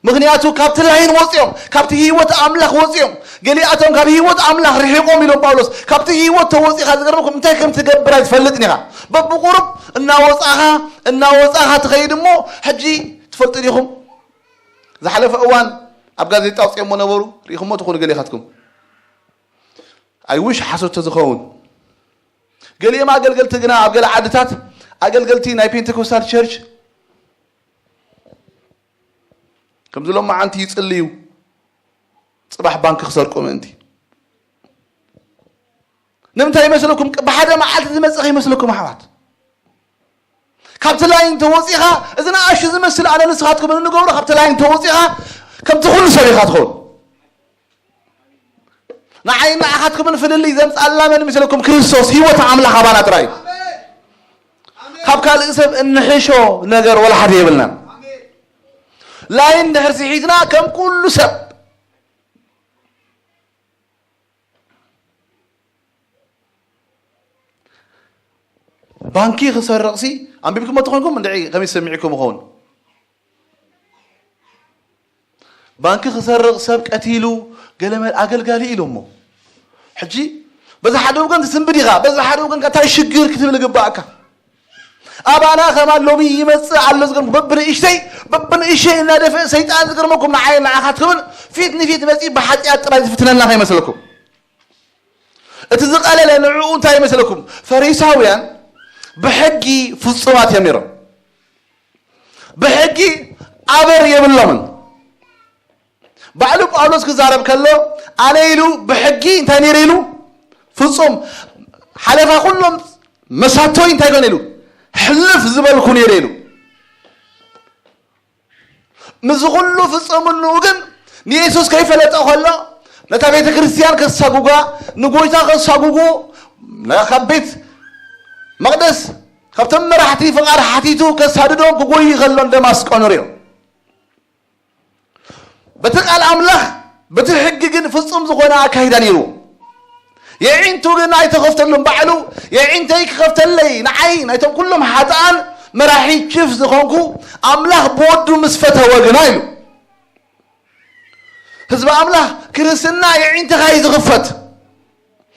ምኽንያቱ ካብቲ ላይን ወፂኦም፣ ካብቲ ህይወት ኣምላኽ ወፂኦም። ገሊኣቶም ካብ ህይወት ኣምላኽ ርሒቖም ኢሎም ጳውሎስ። ካብቲ ህይወት ተወፂኻ፣ ዝገርመኩም እንታይ ከም ትገብር ኣይትፈልጥን ኢኻ። በብቁሩብ እናወፃኻ እናወፃኻ ትኸይድ እሞ፣ ሕጂ ትፈልጡ ዲኹም? ዝሓለፈ እዋን ኣብ ጋዜጣ ኣውፂኦሞ ነበሩ፣ ርኢኹሞ ትኾኑ ገሊኻትኩም። ኣይ ዊሽ ሓሶት ተዝኸውን። ገሊኦም ኣገልገልቲ ግና ኣብ ገለ ዓድታት ኣገልገልቲ ናይ ፔንቴኮስታል ቸርች ከምዚ ሎማዓንቲ ይጽልዩ፣ ጽባሕ ባንኪ ክሰርቁ ምእንቲ። ንምንታይ ይመስለኩም? ብሓደ መዓልቲ ዝመጽእ ከይመስለኩም ኣሕዋት። ካብቲ ላይን ተወጺኻ፣ እዚ ንኣሽቱ ዝመስል ኣነ ንስኻትኩም እንገብሮ፣ ካብቲ ላይን ተወጺኻ ከምቲ ኩሉ ሰብ ኢኻ ትኸውን። ንዓይ ንዓኻትኩምን ፍልልይ ዘምጻልና መን ይመስለኩም? ክርስቶስ፣ ህይወት ኣምላኽ ኣባና ጥራይ። ካብ ካልእ ሰብ እንሕሾ ነገር ወላ ሓደ የብልናን። ላይን ድሕር ስሒትና ከም ኩሉ ሰብ። ባንኪ ክሰርቕሲ ኣንቢብኩሞ ተኾንኩም እንድዒ ከመይ ሰሚዕኩም ይኸውን? ባንኪ ክሰርቕ ሰብ ቀቲሉ ገለመል ኣገልጋሊ ኢሎሞ። ሕጂ በዚ ሓደ ወገን ትስንብድ ኢኻ፣ በዚ ሓደ ወገን ከ እንታይ ሽግር ክትብል ግባእካ። ኣባና ከማን ሎሚ ይመጽእ ኣሎ ዝገርም በብንእሽተይ በብንእሽተይ እናደፈ ሰይጣን ዝገርመኩም ንዓይ ንዓኻትኩምን ፊት ንፊት መጺ ብሓጢኣት ጥራይ ዝፍትነና ከይመስለኩም። እቲ ዝቐለለ ንዕኡ እንታይ ይመስለኩም? ፈሪሳውያን ብሕጊ ፍጹማት እዮም ነይሮም። ብሕጊ ኣበር የብሎምን። ባዕሉ ጳውሎስ ክዛረብ ከሎ ኣነ ኢሉ ብሕጊ እንታይ ነይረ ኢሉ? ፍጹም። ሓለፋ ኩሎም መሳቶይ እንታይ ኮነ ኢሉ? ሕልፍ ዝበልኩ ነይረ ኢሉ። ምስዚ ኩሉ ፍጹምንኡ ግን ንየሱስ ከይፈለጠ ከሎ ነታ ቤተ ክርስቲያን ከሳጉጋ፣ ንጎይታ ከሳጉጉ፣ ነ-፣ ካብ ቤት መቕደስ ካብቶም መራሕቲ ፍቓድ ሓቲቱ ከሳድዶም ክጎይ ከሎ ንደማስቆ ንሪኦ። በቲ ቃል ኣምላኽ በቲ ሕጊ ግን ፍጹም ዝኾነ ኣካይዳ ነይሩ። የዒንቱ ግን ኣይተኸፍተሉን። ባዕሉ የዒንተይ ክኸፍተለይ ንዓይ ናይቶም ኩሎም ሓጥኣን መራሒ ችፍ ዝኾንኩ ኣምላኽ ብወዱ ምስ ፈተወ ግና ኢሉ። ህዝቢ ኣምላኽ ክርስትና የዒንትኻ እዩ ዝኽፈት።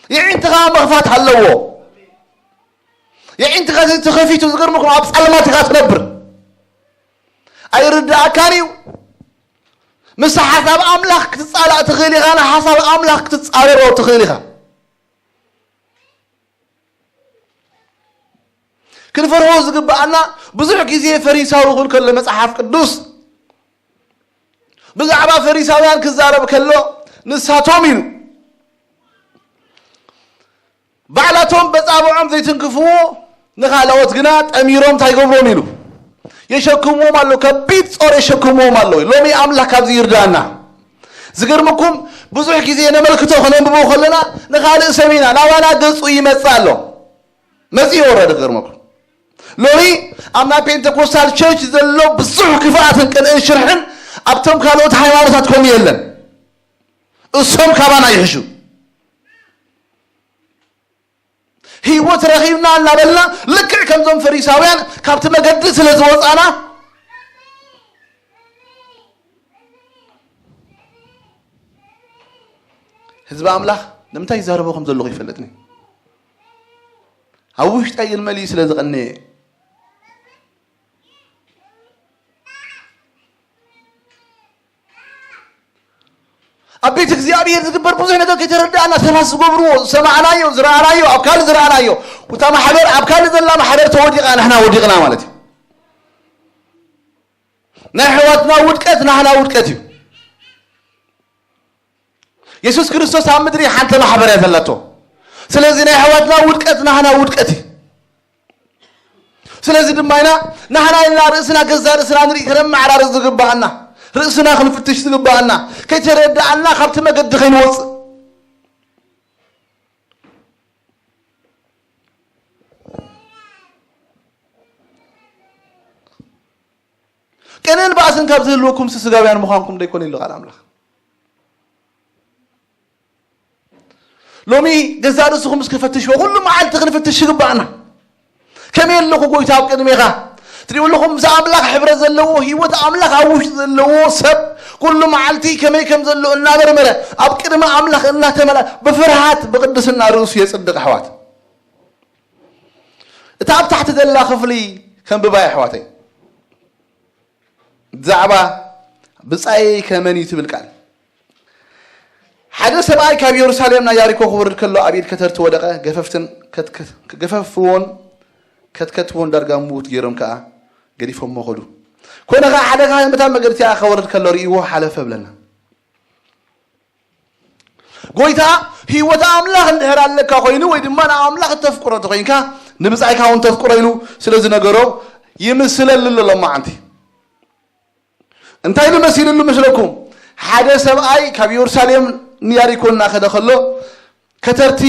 የዒንትኻ መኽፋት ኣለዎ። የዒንትኻ ተኸፊቱ ዝገርመኩም ኣብ ጸልማት ኢኻ ትነብር። ኣይርዳእካን እዩ። ምስ ሓሳብ ኣምላኽ ክትጻላእ ትኽእል ኢኻ፣ ንሓሳብ ኣምላኽ ክትጻረሮ ትኽእል ኢኻ። ክንፈርሆ ዝግብኣና ብዙሕ ግዜ ፈሪሳዊ ክብል ከሎ መጽሓፍ ቅዱስ ብዛዕባ ፈሪሳውያን ክዛረብ ከሎ ንሳቶም ኢሉ ባዕላቶም በጻብዖም ዘይትንክፍዎ ንኻልኦት ግና ጠሚሮም እንታይ ገብሮም ኢሉ የሸክምዎም ኣሎ። ከቢድ ጾር የሸክምዎም ኣሎ። ሎሚ ኣምላኽ ካብዚ ይርዳና። ዝገርምኩም ብዙሕ ግዜ ነመልክቶ ክነንብቦ ከለና ንኻልእ ሰብ ኢና ናባና ገጹ ይመጽእ ኣሎ። መጺኡ ወረደ። ክገርመኩም ሎሚ ኣብ ናይ ፔንቴኮስታል ቸርች ዘሎ ብዙሕ ክፍኣትን ቅንእን ሽርሕን ኣብቶም ካልኦት ሃይማኖታት ከምኡ የለን። እሶም ካባና ይሕሹ። ህይወት ረኺብና እናበልና ልክዕ ከምዞም ፈሪሳውያን ካብቲ መገዲ ስለ ዝወጻና ህዝቢ ኣምላኽ ንምንታይ ይዛረቦ ከም ዘለኹ ይፈልጥኒ። ኣብ ውሽጠይ ግን መሊኡ ስለ ዝቐነየ፣ ኣብ ቤት እግዚኣብሔር ዝግበር ብዙሕ ነገር ከይተረዳእና ሰባት ዝገብርዎ ዝሰማዕናዮ ዝረኣናዮ ኣብ ካልእ ዝረኣናዮ፣ እታ ማሕበር ኣብ ካልእ ዘላ ማሕበር ተወዲቓ፣ ንሕና ወዲቕና ማለት እዩ። ናይ ኣሕዋትና ውድቀት ናህና ውድቀት እዩ። የሱስ ክርስቶስ ኣብ ምድሪ ሓንቲ ማሕበር እያ ዘላቶ። ስለዚ ናይ ኣሕዋትና ውድቀት ናህና ውድቀት እዩ። ስለዚ ድማ ኢና ናህና ኢልና ርእስና ገዛ ርእስና ንርኢ ከነመዓራርፅ ዝግባኣና፣ ርእስና ክንፍትሽ ዝግባኣና፣ ከይተረዳኣና ካብቲ መገዲ ከይንወፅእ። ቅንን ባእስን ካብ ዝህልወኩም ስጋውያን ምዃንኩም ዶ ኣይኮነ ኢሉ ቃል ኣምላኽ። ሎሚ ገዛ ርእስኹም እስኪ ፈትሽዎ። ኩሉ መዓልቲ ክንፍትሽ ይግባእና። ከመይ ኣለኹ ጎይታ ኣብ ቅድሜኻ? ትሪኡ ኣለኹም፣ እዚ ኣምላኽ ሕብረት ዘለዎ ህይወት ኣምላኽ ኣብ ውሽጢ ዘለዎ ሰብ ኩሉ መዓልቲ ከመይ ከም ዘሎ እናመርመረ፣ ኣብ ቅድሚ ኣምላኽ እናተመላ ብፍርሃት ብቅድስና ርእሱ የጽድቕ። ኣሕዋት፣ እታ ኣብ ታሕቲ ዘላ ክፍሊ ከንብባ ኣሕዋተይ። ብዛዕባ ብጻየይ ከመን እዩ ትብል ቃል። ሓደ ሰብኣይ ካብ የሩሳሌም ናብ ያሪኮ ክወርድ ከሎ ኣብ ኢድ ከተርቲ ወደቐ። ገፈፍትን ከትከ-፣ ገፈፍዎን ከትከትዎን ዳርጋ ምዉት ገይሮም ከኣ ገዲፎሞ ኸዱ። ኮነ ኸኣ ሓደ ካህን በታ መገዲ እቲኣ ክወርድ ከሎ ርእይዎ ሓለፈ ብለና። ጎይታ ህይወት ኣምላኽ እንድሕር ኣለካ ኮይኑ ወይ ድማ ንኣምላኽ እተፍቅሮ እንተኾይንካ ንብጻይካ እውን ተፍቅሮ ኢሉ ስለ ዝነገሮ ይምስለሉ ኣሎ ሎማዓንቲ። እንታይ ኢሉ መሲልሉ መስለኩም? ሓደ ሰብኣይ ካብ የሩሳሌም ንያሪኮ እናኸደ ከሎ ከተርቲ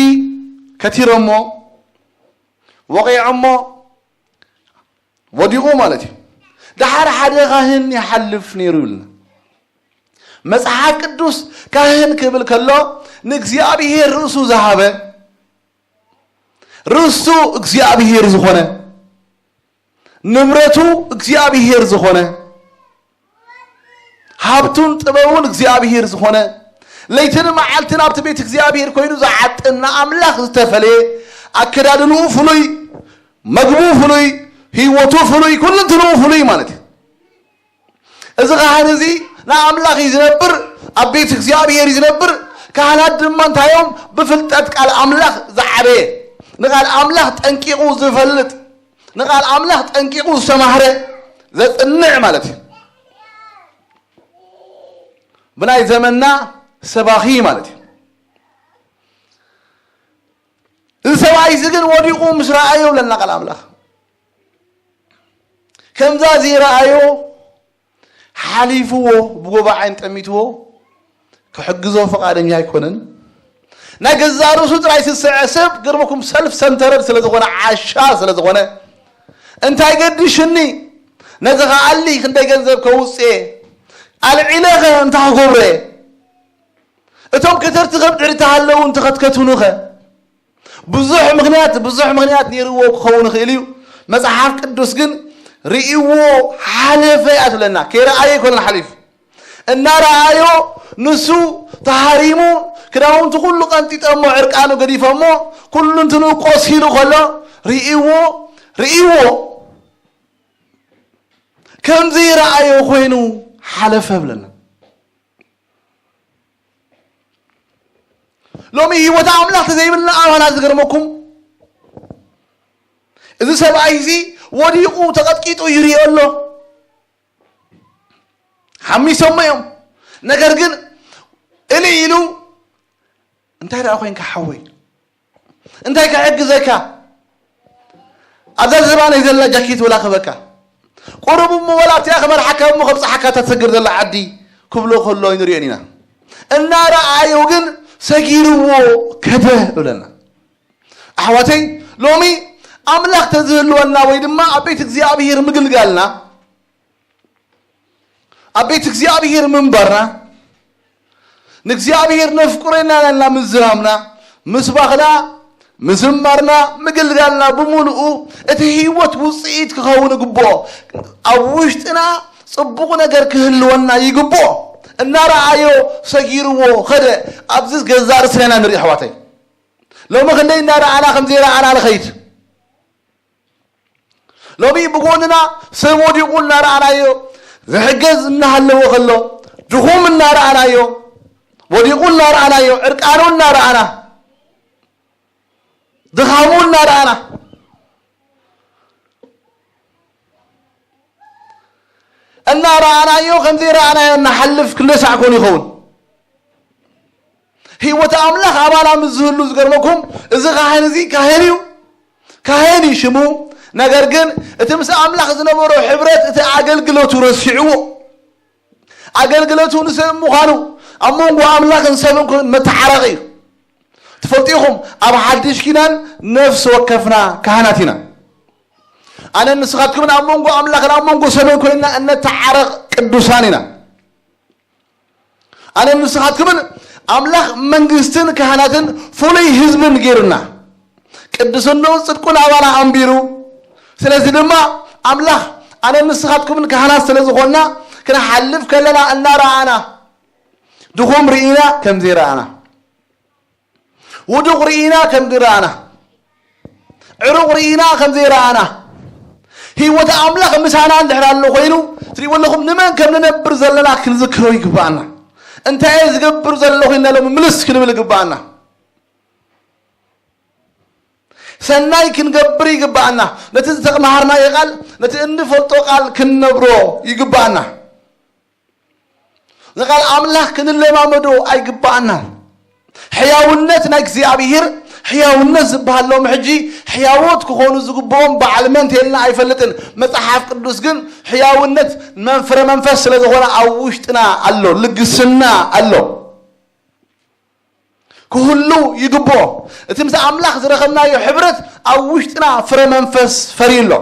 ከቲሮሞ ወቒዖሞ ወዲቑ ማለት እዩ። ደሓር ሓደ ካህን ይሓልፍ ነይሩ ይብልና። መጽሓፍ ቅዱስ ካህን ክብል ከሎ ንእግዚኣብሔር ርእሱ ዝሃበ፣ ርእሱ እግዚኣብሔር ዝኾነ፣ ንብረቱ እግዚኣብሔር ዝኾነ፣ ሃብቱን ጥበቡን እግዚኣብሔር ዝኾነ፣ ለይትን መዓልትን ኣብቲ ቤት እግዚኣብሔር ኮይኑ ዝዓጥን ንኣምላኽ ዝተፈለየ፣ ኣከዳድንኡ ፍሉይ፣ መግቡ ፍሉይ፣ ህይወቱ ፍሉይ፣ ኩልንትንኡ ፍሉይ ማለት እዩ። እዚ ካህን እዚ ንኣምላኽ እዩ ዝነብር፣ ኣብ ቤት እግዚኣብሔር እዩ ዝነብር። ካህናት ድማ እንታይ እዮም? ብፍልጠት ቃል ኣምላኽ ዝዓበየ፣ ንቃል ኣምላኽ ጠንቂቑ ዝፈልጥ፣ ንቃል ኣምላኽ ጠንቂቑ ዝተማህረ፣ ዘጽንዕ ማለት እዩ። ብናይ ዘመንና ሰባኺ ማለት እዩ። እዚ ሰብኣይ እዚ ግን ወዲቑ ምስ ረኣዮ ይብለና ቃል ኣምላኽ። ከምዛ ዘይረኣዮ ሓሊፍዎ፣ ብጎባዓይን ጠሚትዎ፣ ክሕግዞ ፈቓደኛ ኣይኮነን። ናይ ገዛ ርእሱ ጥራይ ዝስዐ ሰብ፣ ገርመኩም፣ ሰልፍ ሰንተረድ ስለ ዝኾነ፣ ዓሻ ስለ ዝኾነ፣ እንታይ ገድሽኒ? ነዚ ኸኣሊ ክንደይ ገንዘብ ከውጽኤ? ኣልዒለኸ እንታይ ክገብረ? እቶም ከተርቲ ከብድዕሪ ተሃለዉ እንተኸትከቱንኸ? ብዙሕ ምኽንያት፣ ብዙሕ ምኽንያት ነይርዎ ክኸውን ይኽእል እዩ። መጽሓፍ ቅዱስ ግን ርእይዎ ሓለፈ እያ ትብለና። ከይረኣየ ኣይኮነን ሓሊፉ። እናረኣዮ ንሱ ተሃሪሙ፣ ክዳውንቱ ኩሉ ቀንጢጠሞ፣ ዕርቃኑ ገዲፎሞ፣ ኩሉ እንትንኡ ቆሲሉ ከሎ ርእይዎ፣ ርእይዎ። ከምዚ ረኣዮ ኮይኑ ሓለፈ ብለና። ሎሚ ህይወት ኣምላኽ ተዘይብልና ኣባና ዝገርመኩም፣ እዚ ሰብኣይ እዚ ወዲቑ ተቐጥቂጡ ይሪኦ ኣሎ። ሓሚሶሞ እዮም። ነገር ግን እሊ ኢሉ፣ እንታይ ደኣ ኮይንካ ሓወይ? እንታይ ክሕግዘካ? ኣብዛ ዝባነይ ዘላ ጃኬት ወላ ክበካ። ቁሩብ እሞ ወላ ኣብቲኣ ክመርሓካ እሞ ከብጽሓካ እታ ትሰግር ዘላ ዓዲ ክብሎ ከሎ ኣይንሪኦን ኢና። እናረኣዮ ግን ሰጊርዎ ከደ ይብለና። ኣሕዋተይ፣ ሎሚ ኣምላኽ ተዝህልወና ወይ ድማ ኣብ ቤት እግዚኣብሔር ምግልጋልና፣ ኣብ ቤት እግዚኣብሔር ምንባርና፣ ንእግዚኣብሔር ነፍቅሮ ኢና ኢልና ምዝራብና፣ ምስባኽና፣ ምዝማርና፣ ምግልጋልና ብምሉኡ እቲ ህይወት ውጽኢት ክኸውን ይግብኦ። ኣብ ውሽጥና ጽቡቕ ነገር ክህልወና ይግብኦ። እናረኣዮ ሰጊርዎ ኸደ። ኣብዚ ገዛ ርእስና ኢና ንርኢ ኣሕዋተይ። ሎሚ ክንደይ እናረኣና ከም ዘይረኣና ንኸይድ። ሎሚ ብጎንና ሰብ ወዲቑ እናረኣናዮ፣ ዝሕገዝ እናሃለዎ ከሎ፣ ድኹም እናረኣናዮ፣ ወዲቑ እናረኣናዮ፣ ዕርቃኑ እናረኣና፣ ድኻሙ እናረኣና፣ እናረኣናዮ ከም ዘይረኣናዮ እናሓልፍ ክንደይ ሳዕ ኮን ይኸውን? ህይወት ኣምላኽ ኣባና ምስ ዝህሉ ዝገርመኩም፣ እዚ ካህን እዚ ካህን እዩ፣ ካህን እዩ ሽሙ። ነገር ግን እቲ ምስ ኣምላኽ ዝነበሮ ሕብረት እቲ ኣገልግሎቱ ረሲዕዎ። ኣገልግሎቱ ንሰብ ምዃኑ ኣብ መንጎ ኣምላኽን ሰብን ኮ-፣ መተዓረቒ እዩ። ትፈልጡ ኢኹም፣ ኣብ ሓድሽ ኪዳን ነፍሲ ወከፍና ካህናት ኢና። ኣነ ንስኻትኩምን ኣብ መንጎ ኣምላኽን ኣብ መንጎ ሰብን ኮይንና እነተዓረቕ ቅዱሳን ኢና። ኣነ ንስኻትኩምን ኣምላኽ መንግስትን ካህናትን ፍሉይ ህዝብን ገይሩና፣ ቅድስናኡ ጽድቁን ኣባና ኣንቢሩ። ስለዚ ድማ ኣምላኽ ኣነ ንስኻትኩምን ካህናት ስለ ዝኾንና፣ ክንሓልፍ ከለና እናረኣና፣ ድኹም ርኢና ከም ዘይረኣና፣ ውዱቕ ርኢና ከም ዝረኣና፣ ዕሩቕ ርኢና ከም ዘይረኣና፣ ህይወት ኣምላኽ ምሳና እንድሕር ኣሎ ኮይኑ፣ ትሪእዎ ኣለኹም፣ ንመን ከም ንነብር ዘለና ክንዝክሮ ይግባኣና። እንታይ እየ ዝገብር ዘለኹ ኢልና ሎሚ ምልስ ክንብል ይግባኣና። ሰናይ ክንገብር ይግባኣና። ነቲ ዝተምሃርናዮ ቃል፣ ነቲ እንፈልጦ ቃል ክንነብሮ ይግባኣና። ንቃል ኣምላኽ ክንለማመዶ ኣይግባኣናን። ሕያውነት ናይ እግዚኣብሔር፣ ሕያውነት ዝበሃል ሎም ሕጂ ሕያዎት ክኾኑ ዝግብኦም በዓል መን ተልና ኣይፈልጥን። መጽሓፍ ቅዱስ ግን ሕያውነት መን-፣ ፍረ መንፈስ ስለ ዝኾነ ኣብ ውሽጥና ኣሎ፣ ልግስና ኣሎ። ክህሉ ይግብኦ። እቲ ምስ ኣምላኽ ዝረኸብናዮ ሕብረት ኣብ ውሽጥና ፍረ መንፈስ ፈርዩ ኣሎ።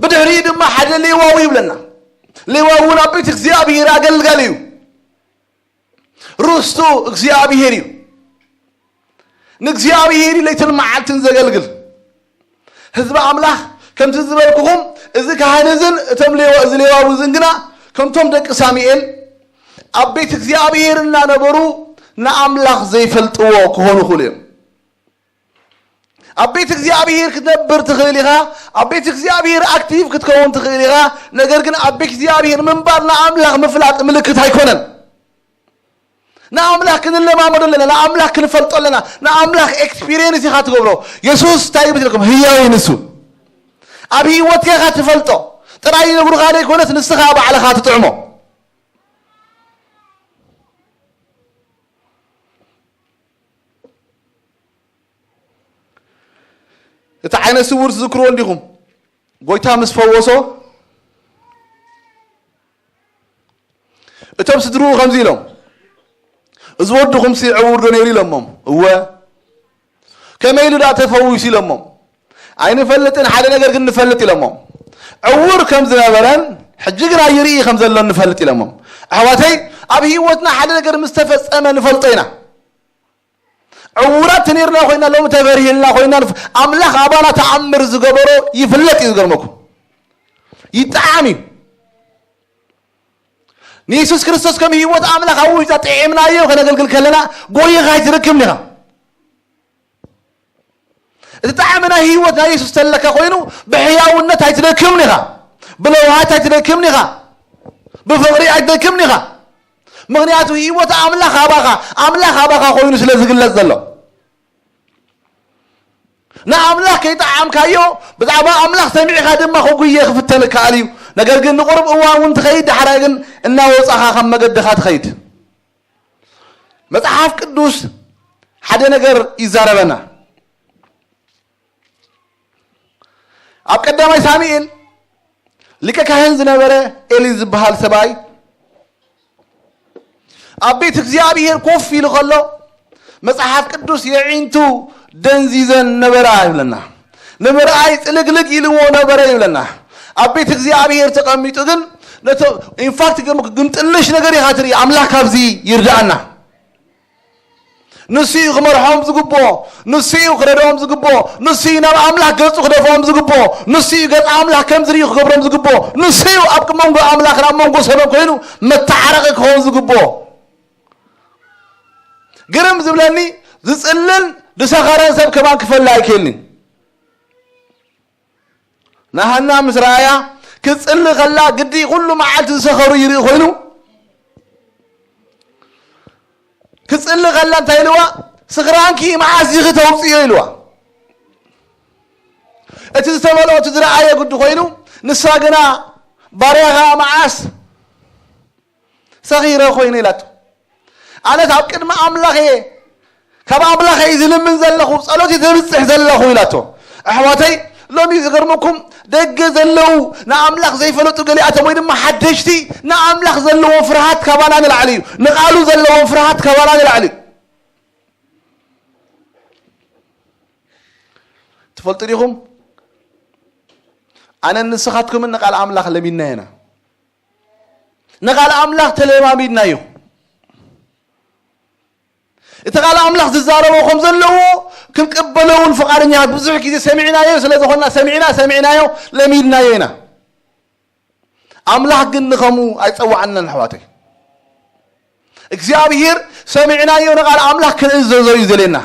ብድሕሪኡ ድማ ሓደ ሌዋዊ ይብለና። ሌዋዊ እውን ኣብ ቤት እግዚኣብሔር ኣገልጋሊ እዩ። ርስቱ እግዚኣብሔር እዩ። ንእግዚኣብሔር እዩ ለይትን መዓልትን ዘገልግል። ህዝቢ ኣምላኽ ከምቲ ዝበልኩኹም፣ እዚ ካህን እዝን እቶም ሌዋ-፣ እዚ ሌዋዊ እዝን ግና ከምቶም ደቂ ሳሙኤል ኣብ ቤት እግዚኣብሔር እናነበሩ ንኣምላኽ ዘይፈልጥዎ ክኾኑ ይኽእሉ እዮም። ኣብ ቤት እግዚኣብሔር ክትነብር ትኽእል ኢኻ። ኣብ ቤት እግዚኣብሔር ኣክቲቭ ክትከውን ትኽእል ኢኻ። ነገር ግን ኣብ ቤት እግዚኣብሔር ምንባር ንኣምላኽ ምፍላጥ ምልክት ኣይኮነን። ንኣምላኽ ክንለማመዶ ኣለና። ንኣምላኽ ክንፈልጦ ኣለና። ንኣምላኽ ኤክስፒሪየንስ ኢኻ ትገብሮ። የሱስ እንታይ ይብል ኢልኩም? ህያው እዩ ንሱ። ኣብ ህይወትካ ኢኻ ትፈልጦ። ጥራይ ይነግሩኻ ዘይኮነስ ንስኻ ባዕልኻ ትጥዕሞ። እቲ ዓይነ ስውር ትዝክርዎ እንዲኹም? ጎይታ ምስ ፈወሶ፣ እቶም ስድርኡ ከምዚ ኢሎም፣ "እዚ ወድኹምሲ ዕውር ዶ ነይሩ?" ኢሎሞም። "እወ። ከመይ ኢሉ ደኣ ተፈዊሱ?" ኢሎሞም። "ኣይንፈልጥን፣ ሓደ ነገር ግን ንፈልጥ" ኢሎሞም። "ዕውር ከም ዝነበረን ሕጂ ግና ይርኢ ከም ዘሎን ንፈልጥ" ኢሎሞም። ኣሕዋተይ፣ ኣብ ህይወትና ሓደ ነገር ምስ ተፈጸመ ንፈልጦ ኢና። ዕዉራት ተነይርና ኮይና፣ ሎሚ ተበርሂልና ኮይና፣ ንፍ-፣ ኣምላኽ ኣባና ተኣምር ዝገበሮ ይፍለጥ እዩ። ዝገርመኩም፣ ይጠዓም እዩ። ንየሱስ ክርስቶስ ከም ህይወት ኣምላኽ ኣብ ውሽጣ ጥዒምናዮ ከነገልግል ከለና፣ ጎይኻ ኣይትደክምን ኢኻ። እቲ ጣዕሚ ናይ ህይወት ናይ የሱስ ተለካ ኮይኑ፣ ብሕያውነት ኣይትደክምን ኢኻ፣ ብለውሃት ኣይትደክምን ኢኻ፣ ብፍቕሪ ኣይትደክምን ኢኻ። ምኽንያቱ ህይወት ኣምላኽ ኣባኻ፣ ኣምላኽ ኣባኻ ኮይኑ ስለ ዝግለጽ ዘሎ። ንኣምላኽ ከይጠዓምካዮ፣ ብዛዕባ ኣምላኽ ሰሚዕካ ድማ ክጉየ ክፍተን ይከኣል እዩ። ነገር ግን ንቑሩብ እዋን እውን ትኸይድ፣ ዳሕራይ ግን እናወጻኻ ካብ መገድኻ ትኸይድ። መጽሓፍ ቅዱስ ሓደ ነገር ይዛረበና። ኣብ ቀዳማይ ሳሙኤል ሊቀ ካህን ዝነበረ ኤሊ ዝበሃል ሰብኣይ ኣብ ቤት እግዚኣብሔር ኮፍ ኢሉ ከሎ፣ መጽሓፍ ቅዱስ፣ "የዒንቱ ደንዚዘን ነበራ" ይብለና። ንምርኣይ ጽልግልግ ኢልዎ ነበረ ይብለና። ኣብ ቤት እግዚኣብሔር ተቐሚጡ ግን፣ ነቶ-፣ ኢንፋክት፣ ግም-፣ ግምጥልሽ ነገር ኢኻ ትርኢ፣ ኣምላኽ ካብዚ ይርድኣና። ንሱ እዩ ክመርሖም ዝግብኦ፣ ንሱ እዩ ክረድኦም ዝግብኦ፣ ንሱ እዩ ናብ ኣምላኽ ገጹ ክደፍኦም ዝግብኦ፣ ንሱ እዩ ገጽ ኣምላኽ ከም ዝርእዩ ክገብሮም ዝግብኦ፣ ንሱ እዩ ኣብ መንጎ ኣምላኽን ኣብ መንጎ ሰብን ኮይኑ መተዓረቂ ክኸውን ዝግብኦ። ግርም ዝብለኒ ዝጽልን ዝሰኸረን ሰብ ከማን ክፈሊ ኣይክእልን እዩ። ንሃና ምስ ረኣያ ክጽሊ ከላ ግዲ ኩሉ መዓልቲ ዝሰኸሩ ይርኢ ኮይኑ ክጽሊ ከላ እንታይ ኢልዋ? ስኽራንኪ መዓስ ኢኺ ተውጽዮ ኢልዋ። እቲ ዝተመልኦ እቲ ዝረኣየ ግዲ ኮይኑ ንሳ ግና ባርያኻ መዓስ ሰኺረ ኮይነ ኢላቶ። ኣነስ ኣብ ቅድሚ ኣምላኽ እየ ካብ ኣምላኸይ ዝልምን ዘለኹ ጸሎት ተብጽሕ ዘለኹ ኢላቶ። ኣሕዋተይ ሎሚ ዝገርመኩም ደገ ዘለዉ ንኣምላኽ ዘይፈለጡ ገሊኣቶም ወይ ድማ ሓደሽቲ ንኣምላኽ ዘለዎም ፍርሃት ካባና ንላዕሊ እዩ። ንቓሉ ዘለዎም ፍርሃት ካባና ንላዕሊ እዩ። ትፈልጡ ዲኹም? ኣነን ንስኻትኩምን ንቓል ኣምላኽ ለሚድና ኢና። ንቓል ኣምላኽ ተለማሚድናዮ። እቲ ቃል ኣምላኽ ዝዛረቦ ከም ዘለዎ ክንቅበሎ እውን ፍቓደኛታት ብዙሕ ግዜ ሰሚዕናዮ ስለ ዝኾንና ሰሚዕና ሰሚዕናዮ ለሚድናዮ ኢና። ኣምላኽ ግን ንኸምኡ ኣይጸዋዓናን ኣሕዋተይ። እግዚኣብሔር ሰሚዕናዮ ንቓል ኣምላኽ ክንእዘዞ እዩ ዘልየና።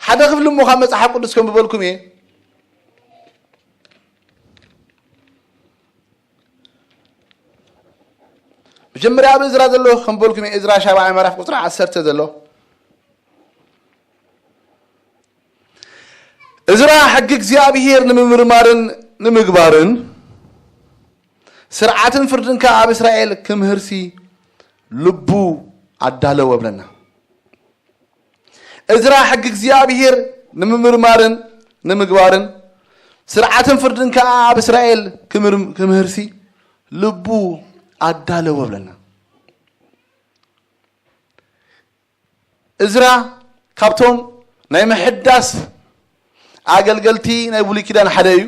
ሓደ ክፍሊ እሞ ካብ መጽሓፍ ቅዱስ ከንብበልኩም እየ። መጀመርያ ኣብ እዝራ ዘሎ ከንበልኩም እየ። እዝራ ሻብዓይ ምዕራፍ ቁፅሪ ዓሰርተ ዘሎ። እዝራ ሕጊ እግዚኣብሔር ንምምርማርን ንምግባርን ስርዓትን ፍርድን ከኣ ኣብ እስራኤል ክምህርሲ ልቡ ኣዳለወ ብለና። እዝራ ሕጊ እግዚኣብሔር ንምምርማርን ንምግባርን ስርዓትን ፍርድን ከኣ ኣብ እስራኤል ክምህርሲ ልቡ ኣዳለወ ብለና። እዝራ ካብቶም ናይ ምሕዳስ ኣገልገልቲ ናይ ብሉይ ኪዳን ሓደ እዩ።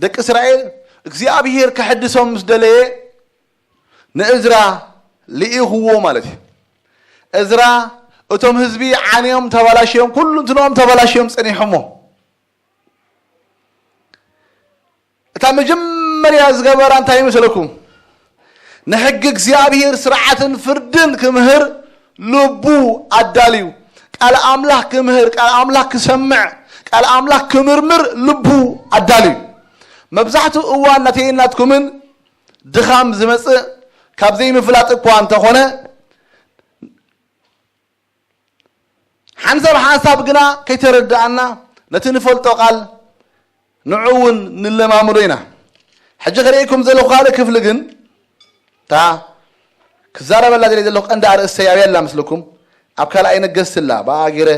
ደቂ እስራኤል እግዚኣብሔር ከሕድሶም ምስ ደለየ ንእዝራ ልኢኽዎ ማለት እዩ። እዝራ እቶም ህዝቢ ዓንዮም ተባላሽዮም ኩሉ እንትንኦም ተባላሽዮም ጸኒሖሞ። እታ መጀመርያ ዝገበራ እንታይ ይመስለኩም? ንሕጊ እግዚኣብሔር ስርዓትን ፍርድን ክምህር ልቡ ኣዳልዩ። ቃል ኣምላኽ ክምህር፣ ቃል ኣምላኽ ክሰምዕ፣ ቃል ኣምላኽ ክምርምር ልቡ ኣዳልዩ። መብዛሕትኡ እዋን ናተይን ናትኩምን ድኻም ዝመጽእ ካብ ዘይምፍላጥ እኳ እንተኾነ ሓንሳብ ሓንሳብ ግና ከይተረድኣና ነቲ ንፈልጦ ቃል ንዑ እውን ንለማምዶ ኢና። ሕጂ ክርእየኩም ዘለኹ ካልእ ክፍሊ ግን እታ ክዛረበላ ዘለ ዘለኹ ቀንዲ ኣርእስተይ ኣብያ ኣላ ምስልኩም ኣብ ካልኣይ ነገስት ኣላ። ብኣ ገይረ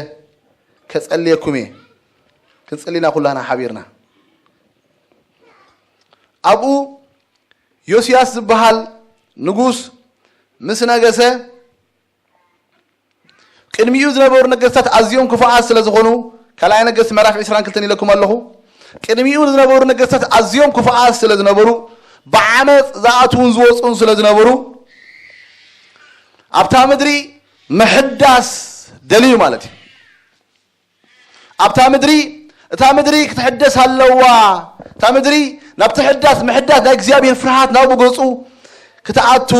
ከጸልየኩም እየ። ክንጽሊና ኩላና ሓቢርና ኣብኡ ዮስያስ ዝበሃል ንጉስ ምስ ነገሰ ቅድሚኡ ዝነበሩ ነገስታት ኣዝዮም ክፉኣት ስለ ዝኾኑ ካልኣይ ነገስት ምዕራፍ ዕስራን ክልተን ኢለኩም ኣለኹ። ቅድሚኡ ዝነበሩ ነገስታት ኣዝዮም ክፉኣት ስለ ዝነበሩ ብዓመፅ ዝኣትውን ዝወፁን ስለ ዝነበሩ ኣብታ ምድሪ ምሕዳስ ደልዩ ማለት እዩ። ኣብታ ምድሪ እታ ምድሪ ክትሕደስ ኣለዋ። እታ ምድሪ ናብ ትሕዳስ ምሕዳስ ናይ እግዚኣብሔር ፍርሃት ናብኡ ገፁ ክትኣቱ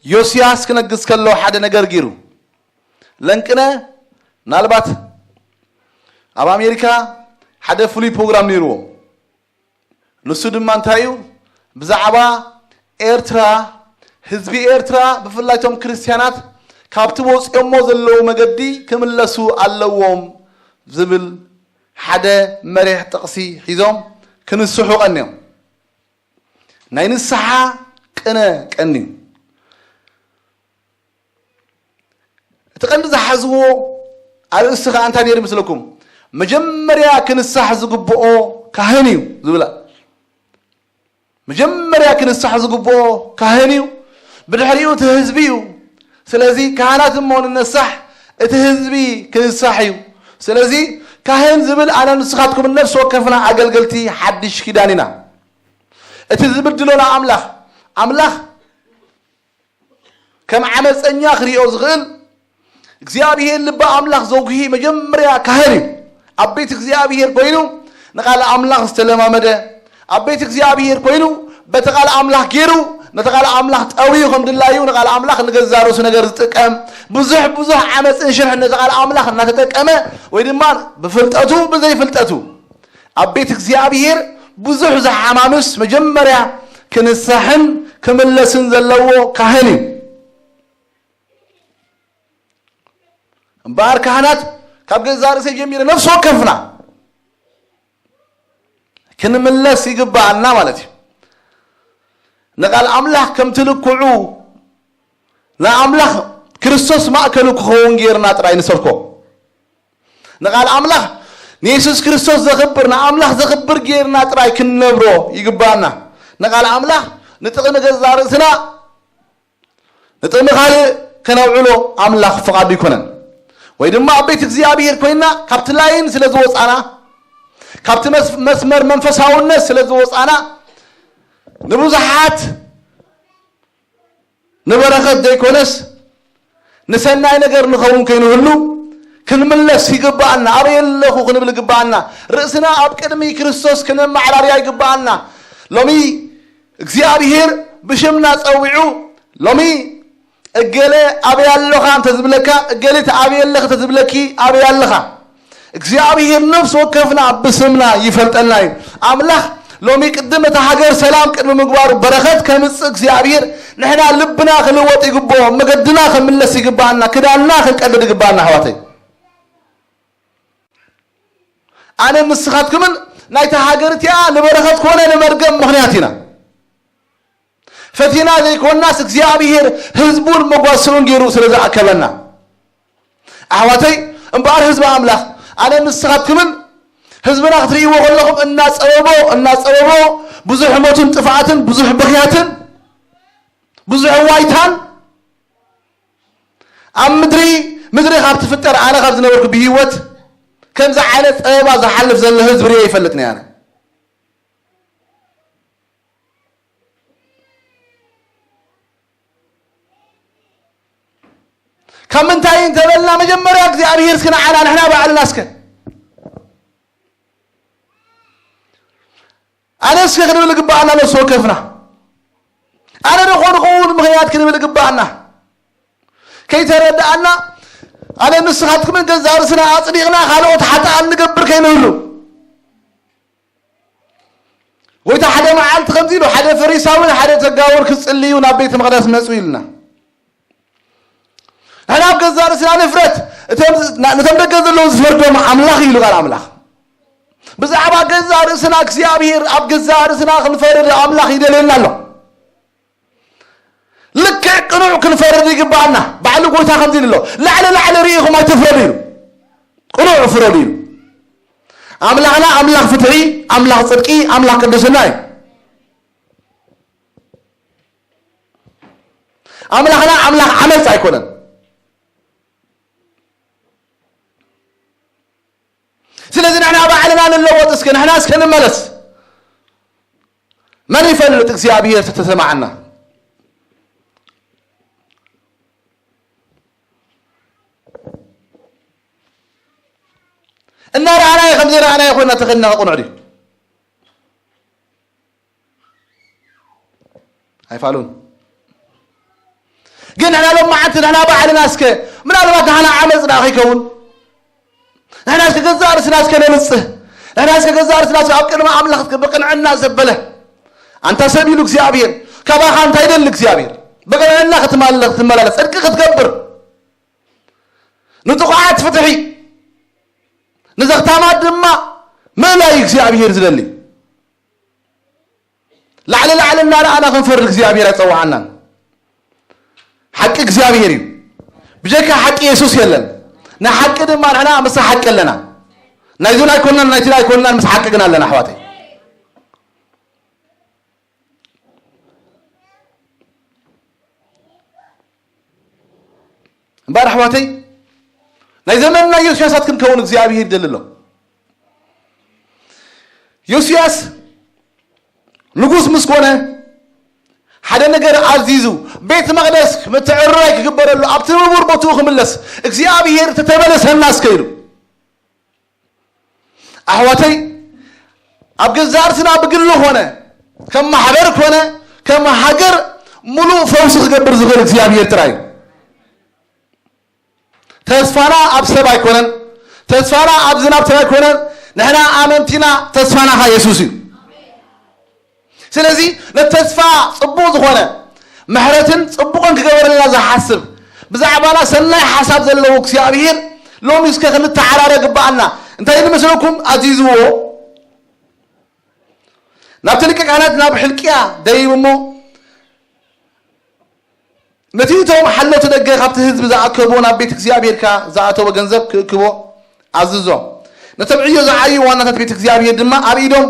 ዮስያስ ክነግስ ከሎ ሓደ ነገር ገይሩ። ለንቅነ ምናልባት ኣብ ኣሜሪካ ሓደ ፍሉይ ፕሮግራም ነይርዎ። ንሱ ድማ እንታይ እዩ? ብዛዕባ ኤርትራ ህዝቢ ኤርትራ ብፍላይ እቶም ክርስትያናት ካብቲ ወፂኦሞ ዘለዉ መገዲ ክምለሱ ኣለዎም ዝብል ሓደ መሪሕ ጥቕሲ ሒዞም ክንስሑ ቀንዮም። ናይ ንስሓ ቅነ ቀንዩ። እቲ ቀንዲ ዝሓዝዎ ኣርእስቲ ከዓ እንታይ ነይሩ ይመስለኩም? መጀመርያ ክንሳሕ ዝግብኦ ካህን እዩ ዝብላ። መጀመርያ ክንሳሕ ዝግብኦ ካህን እዩ፣ ብድሕሪኡ እቲ ህዝቢ እዩ። ስለዚ ካህናት እሞ ንነሳሕ፣ እቲ ህዝቢ ክንሳሕ እዩ። ስለዚ ካህን ዝብል ኣነ ንስኻትኩም ነፍሲ ወከፍና ኣገልገልቲ ሓድሽ ኪዳን ኢና። እቲ ዝብድሎና ኣምላኽ ኣምላኽ ከም ዓመፀኛ ክሪኦ ዝኽእል እግዚኣብሔር ልቢ ኣምላኽ ዘጉሂ መጀመርያ ካህን እዩ። ኣብ ቤት እግዚኣብሔር ኮይኑ ንቓል ኣምላኽ ዝተለማመደ፣ ኣብ ቤት እግዚኣብሔር ኮይኑ በቲ ቓል ኣምላኽ ገይሩ ነቲ ቓል ኣምላኽ ጠውዩ ከም ድላዩ ንቓል ኣምላኽ ንገዛ ርእሱ ነገር ዝጥቀም፣ ብዙሕ ብዙሕ ዓመፅን ሽርሕን ነቲ ቓል ኣምላኽ እናተጠቀመ ወይ ድማ ብፍልጠቱ ብዘይፍልጠቱ ኣብ ቤት እግዚኣብሔር ብዙሕ ዝሓማምስ መጀመርያ ክንሳሕን ክምለስን ዘለዎ ካህን እዩ። እምበኣር ካህናት ካብ ገዛ ርእሰይ ጀሚረ ነፍሲ ወከፍና ክንምለስ ይግባኣና ማለት እዩ። ንቓል ኣምላኽ ከም ትልክዑ ንኣምላኽ ክርስቶስ ማእከሉ ክኸውን ጌርና ጥራይ ንሰብኮ። ንቓል ኣምላኽ ንየሱስ ክርስቶስ ዘኽብር ንኣምላኽ ዘኽብር ጌርና ጥራይ ክንነብሮ ይግባኣና። ንቓል ኣምላኽ ንጥቕሚ ገዛ ርእስና ንጥቕሚ ካልእ ከነውዕሎ ኣምላኽ ፍቓዱ ኣይኮነን። ወይ ድማ ኣብ ቤት እግዚኣብሔር ኮይንና ካብቲ ላይን ስለ ዝወፃና ካብቲ መስ- መስመር መንፈሳውነት ስለ ዝወፃና ንብዙሓት ንበረኸት ዘይኮነስ ንሰናይ ነገር ንኸውን ከይንህሉ ክንምለስ ይግባኣና። ኣበይ ኣለኹ ክንብል ይግባኣና። ርእስና ኣብ ቅድሚ ክርስቶስ ክነመዓራርያ ይግባኣና። ሎሚ እግዚኣብሔር ብሽምና ጸዊዑ ሎሚ እገለ ኣበይ ኣለኻ እንተዝብለካ እገሊት ኣበይ ኣለኽ እንተዝብለኪ ኣበይ ኣለኻ እግዚኣብሔር ነፍሲ ወከፍና ብስምና ይፈልጠና እዩ። ኣምላኽ ሎሚ ቅድም እታ ሃገር ሰላም ቅድሚ ምግባሩ በረኸት ከምጽእ እግዚኣብሔር ንሕና ልብና ክልወጥ ይግብኦ፣ መገድና ከምለስ ይግብኣና፣ ክዳንና ክንቀድድ ይግብኣና። ኣሕዋተይ ኣነ ንስኻትኩምን ናይታ ሃገር እቲኣ ንበረኸት ኮነ ንመርገም ምኽንያት ኢና። ፈቲና ዘይኮናስ እግዚኣብሔር ህዝቡን መጓስኡን ገይሩ ስለ ዝኣከበና ኣሕዋተይ እምበኣር ህዝቢ ኣምላኽ ኣነ ንስኻትኩምን ህዝብና ክትርእይዎ ከለኹም እናጸበቦ እናጸበቦ ብዙሕ ሞትን ጥፍኣትን ብዙሕ ብኽያትን ብዙሕ ዋይታን ኣብ ምድሪ ምድሪ ካብ ትፍጠር ኣነ ካብ ዝነበርኩ ብህይወት ከምዚ ዓይነት ጸበባ ዝሓልፍ ዘሎ ህዝቢ ርየ ይፈልጥ ነይ ኣነ ካብ ምንታይ እንተበልና መጀመርያ እግዚኣብሔር እስኪ ንዓና ንሕና ባዕልና እስከ ኣነ እስከ ክንብል ግባኣና ነፍሲ ወከፍና ኣነ ደኾን ክውን ምኽንያት ክንብል ግባኣና ከይተረዳኣና ኣነ ንስኻትኩምን ገዛ ርእስና ኣፅዲቕና ካልኦት ሓጣኣን ንገብር ከይንህሉ ጎይታ ሓደ መዓልቲ ከምዚ ኢሉ ሓደ ፈሪሳውን ሓደ ተጋውን ክጽልዩ ናብ ቤተ መቕደስ መጹ ኢልና ንሕና ኣብ ገዛ ርእስና ንፍረት ነቶም ደገ ዘለዉ ዝፈርዶም ኣምላኽ ኢሉ ቃል ኣምላኽ ብዛዕባ ገዛ ርእስና እግዚኣብሔር ኣብ ገዛ ርእስና ክንፈርድ ኣምላኽ ይደልየና ኣሎ ልክዕ ቅኑዕ ክንፈርድ ይግባኣና ባዕሉ ጎይታ ከምዚ ኣሎ ላዕሊ ላዕሊ ርኢኹም ኣይትፍረዱ ኢሉ ቅኑዕ ፍረዱ ኢሉ ኣምላኽና ኣምላኽ ፍትሒ ኣምላኽ ፅድቂ ኣምላኽ ቅድስና እዩ ኣምላኽና ኣምላኽ ዓመፅ ኣይኮነን ስለዚ ንሕና ባዕልና ንለወጥ እስከ ንሕና እስከ ንመለስ መን ይፈልጥ እግዚኣብሔር ተተሰማዓና እናረኣናዮ ከምዘይረኣናዮ ኮይና ተኸድና ቅኑዕ ድዩ ኣይፋሉን ግን ንሕና ሎም መዓልቲ ንሕና ባዕልና እስከ ምናልባት ንሕና ዓመፅና ከይከውን ንሕና እስከ ገዛእ ርእስና እስከ ነንፅህ ንሕና እስከ ገዛእ ርእስና እስከ ኣብ ቅድሚ ኣምላኽ እስከ ብቅንዕና ዘበለ ኣንታ ሰብ ኢሉ እግዚኣብሔር ካባኻ እንታይ ደሊ እግዚኣብሔር ብቅንዕና ክትማለ ክትመላለስ ፅድቂ ክትገብር ንጥቑዓት ፍትሒ ንዘኽታማት ድማ ምእላይ እግዚኣብሔር ዝደሊ ላዕሊ ላዕሊ እናረኣና ክንፈርድ እግዚኣብሔር ኣይፀዋዓናን ሓቂ እግዚኣብሔር እዩ ብጀካ ሓቂ የሱስ የለን ንሓቂ ድማ ንሕና ምስ ሓቂ ኣለና ናይዙን ኣይኮናን ናይትን ኣይኮናን ምስ ሓቂ ግን ኣለና ኣሕዋተይ እምበኣር ኣሕዋተይ ናይ ዘመንና ዮስያሳት ክንከውን እግዚኣብሔር ይደሊ ኣሎ ዮስያስ ንጉስ ምስ ኮነ ሓደ ነገር ኣዚዙ፣ ቤት መቕደስ ምትዕርራይ ክግበረሉ፣ ኣብቲ ንቡር ቦትኡ ክምለስ፣ እግዚኣብሔር ተተመለሰና እስከ ኢሉ። ኣሕዋተይ፣ ኣብ ገዛእ ርእስና ብግሊ ኾነ፣ ከም ማሕበር ኮነ፣ ከም ሃገር፣ ሙሉእ ፈውሲ ክገብር ዝኽእል እግዚኣብሔር ጥራይ እዩ። ተስፋና ኣብ ሰብ ኣይኮነን። ተስፋና ኣብ ዝናብ ሰብ ኣይኮነን። ንሕና ኣመንቲና፣ ተስፋና ኸዓ የሱስ እዩ። ስለዚ ነቲ ተስፋ ጽቡቕ ዝኾነ ምሕረትን ጽቡቕን ክገበረልና ዝሓስብ፣ ብዛዕባና ሰናይ ሓሳብ ዘለዎ እግዚኣብሔር ሎሚ እስከ ክንተዓራረ ግብኣና። እንታይ ንመስለኩም ኣዚዝዎ? ናብቲ ሊቀ ካህናት ናብ ሕልቅያ ደይብ እሞ፣ ነቲ እቶም ሓለውቲ ደገ ካብቲ ህዝቢ ዝኣከብዎ ናብ ቤት እግዚኣብሔርካ ዝኣተወ ገንዘብ ክእክቦ ኣዝዞ። ነቶም ዕዮ ዝዓዩ ዋናታት ቤት እግዚኣብሔር ድማ ኣብ ኢዶም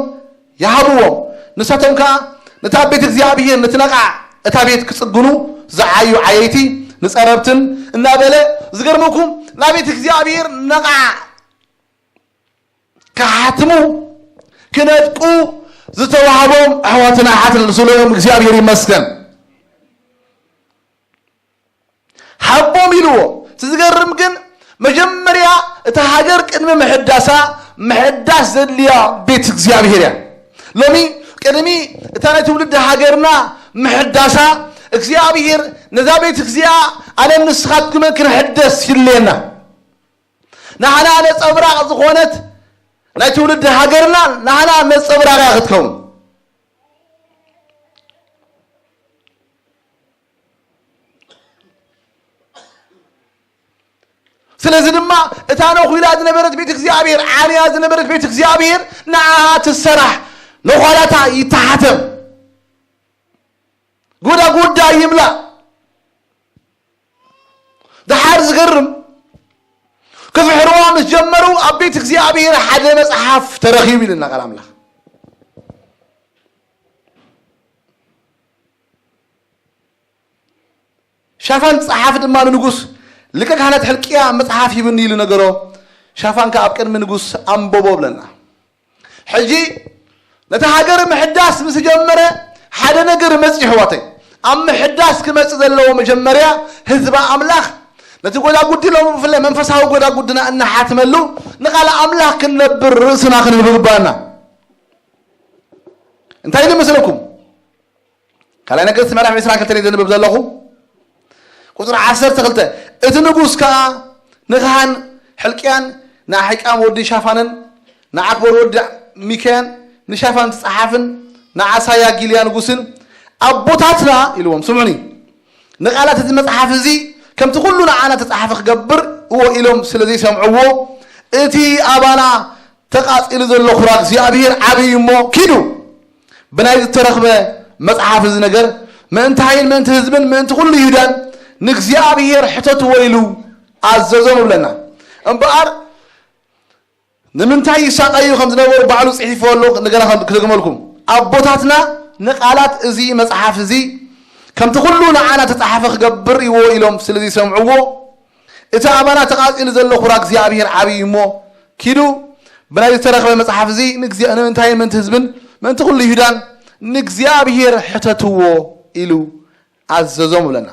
ይሃብዎም። ንሳቶም ከኣ ነታ ቤት እግዚኣብሔር፣ ነቲ ነቓዕ እታ ቤት ክጽግኑ ዝዓዩ ዓየይቲ ንጸረብትን እናበለ፣ ዝገርመኩም፣ ናብ ቤት እግዚኣብሔር ነቓዕ ክሓትሙ፣ ክነጥቁ ዝተዋህቦም ኣሕዋትን ኣሓትን ንስሎም እግዚኣብሔር ይመስገን። ሃቦም ኢልዎ። እቲ ዝገርም ግን፣ መጀመርያ እታ ሃገር ቅድሚ ምሕዳሳ፣ ምሕዳስ ዘድልያ ቤት እግዚኣብሔር እያ። ሎሚ ቅድሚ እታ ናይ ትውልዲ ሃገርና ምሕዳሳ፣ እግዚኣብሔር ነዛ ቤት እዚኣ ኣነ ንስኻትኩምን ክንሕደስ ይድልየና። ንዓና ነጸብራቕ ዝኾነት ናይ ትውልዲ ሃገርና፣ ንዓና ነጸብራቕ እያ ክትከውን። ስለዚ ድማ እታ ነኹላ ዝነበረት ቤት እግዚኣብሔር፣ ዓንያ ዝነበረት ቤት እግዚኣብሔር፣ ንዓኣ ትሰራሕ፣ ነዃላታ ይተሓተም፣ ጎዳጉዳ ይምላእ። ደሓር ዝገርም፣ ክፍሕርዋ ምስ ጀመሩ፣ ኣብ ቤት እግዚኣብሔር ሓደ መጽሓፍ ተረኺቡ ኢልና ቃል ኣምላኽ። ሻፋን ጸሓፊ ድማ ንንጉስ፣ ሊቀ ካህናት ሕልቅያ መጽሓፍ ሂብኒ ኢሉ ነገሮ። ሻፋን ከኣ ኣብ ቅድሚ ንጉስ ኣንበቦ ብለና። ሕጂ ነቲ ሃገር ምሕዳስ ምስ ጀመረ፣ ሓደ ነገር መጺኡ፣ ኣሕዋተይ። ኣብ ምሕዳስ ክመጽእ ዘለዎ መጀመርያ ህዝቢ ኣምላኽ ነቲ ጎዳጉዲ፣ ሎም ብፍላይ መንፈሳዊ ጎዳጉድና እናሓትመሉ፣ ንቓል ኣምላኽ ክንነብር ርእስና ክንህብ ይግባኣና። እንታይ ኢሉ መስለኩም? ካልኣይ ነገስት ምዕራፍ ዕስራን ክልተን እየ ዘንብብ ዘለኹ። ቁጽሪ ዓሰርተ ክልተ፣ እቲ ንጉስ ከኣ ንኻህን ሕልቅያን ንኣሒቃም ወዲ ሻፋንን ንዓክቦር ወዲ ሚካያን ንሻፋን እቲ ጸሓፍን ንዓሳያ ጊልያ ንጉስን፣ ኣቦታትና ኢልዎም፣ ስምዑኒ፣ ንቓላት እዚ መጽሓፍ እዚ ከምቲ ኩሉ ንዓና ተጻሓፈ ክገብር እዎ ኢሎም ስለ ዘይሰምዕዎ፣ እቲ ኣባና ተቓጺሉ ዘሎ ኹራ እግዚኣብሔር ዓብዪ እሞ ኪዱ ብናይ ዝተረኽበ መጽሓፍ እዚ ነገር ምእንታይን ምእንቲ ህዝብን ምእንቲ ኩሉ ይሁዳን ንእግዚኣብሔር ሕተትዎ ኢሉ ኣዘዞም ይብለና። እምበኣር ንምንታይ ይሳቐዩ ከም ዝነበሩ ባዕሉ ጽሒፎ ኣሎ። እንደገና ከም ክደግመልኩም፣ ኣቦታትና ንቓላት እዚ መጽሓፍ እዚ ከምቲ ኩሉ ንዓና ተጻሓፈ ክገብር እዎ ኢሎም ስለ ዘይሰምዕዎ፣ እቲ ኣባና ተቓጺሉ ዘሎ ኹራ እግዚኣብሔር ዓብዪ እሞ ኪዱ ብናይ ዝተረኽበ መጽሓፍ እዚ ንእግዚኣ-፣ ንምንታይ ምእንቲ ህዝብን ምእንቲ ኩሉ ይሁዳን ንእግዚኣብሔር ሕተትዎ ኢሉ ኣዘዞም ይብለና።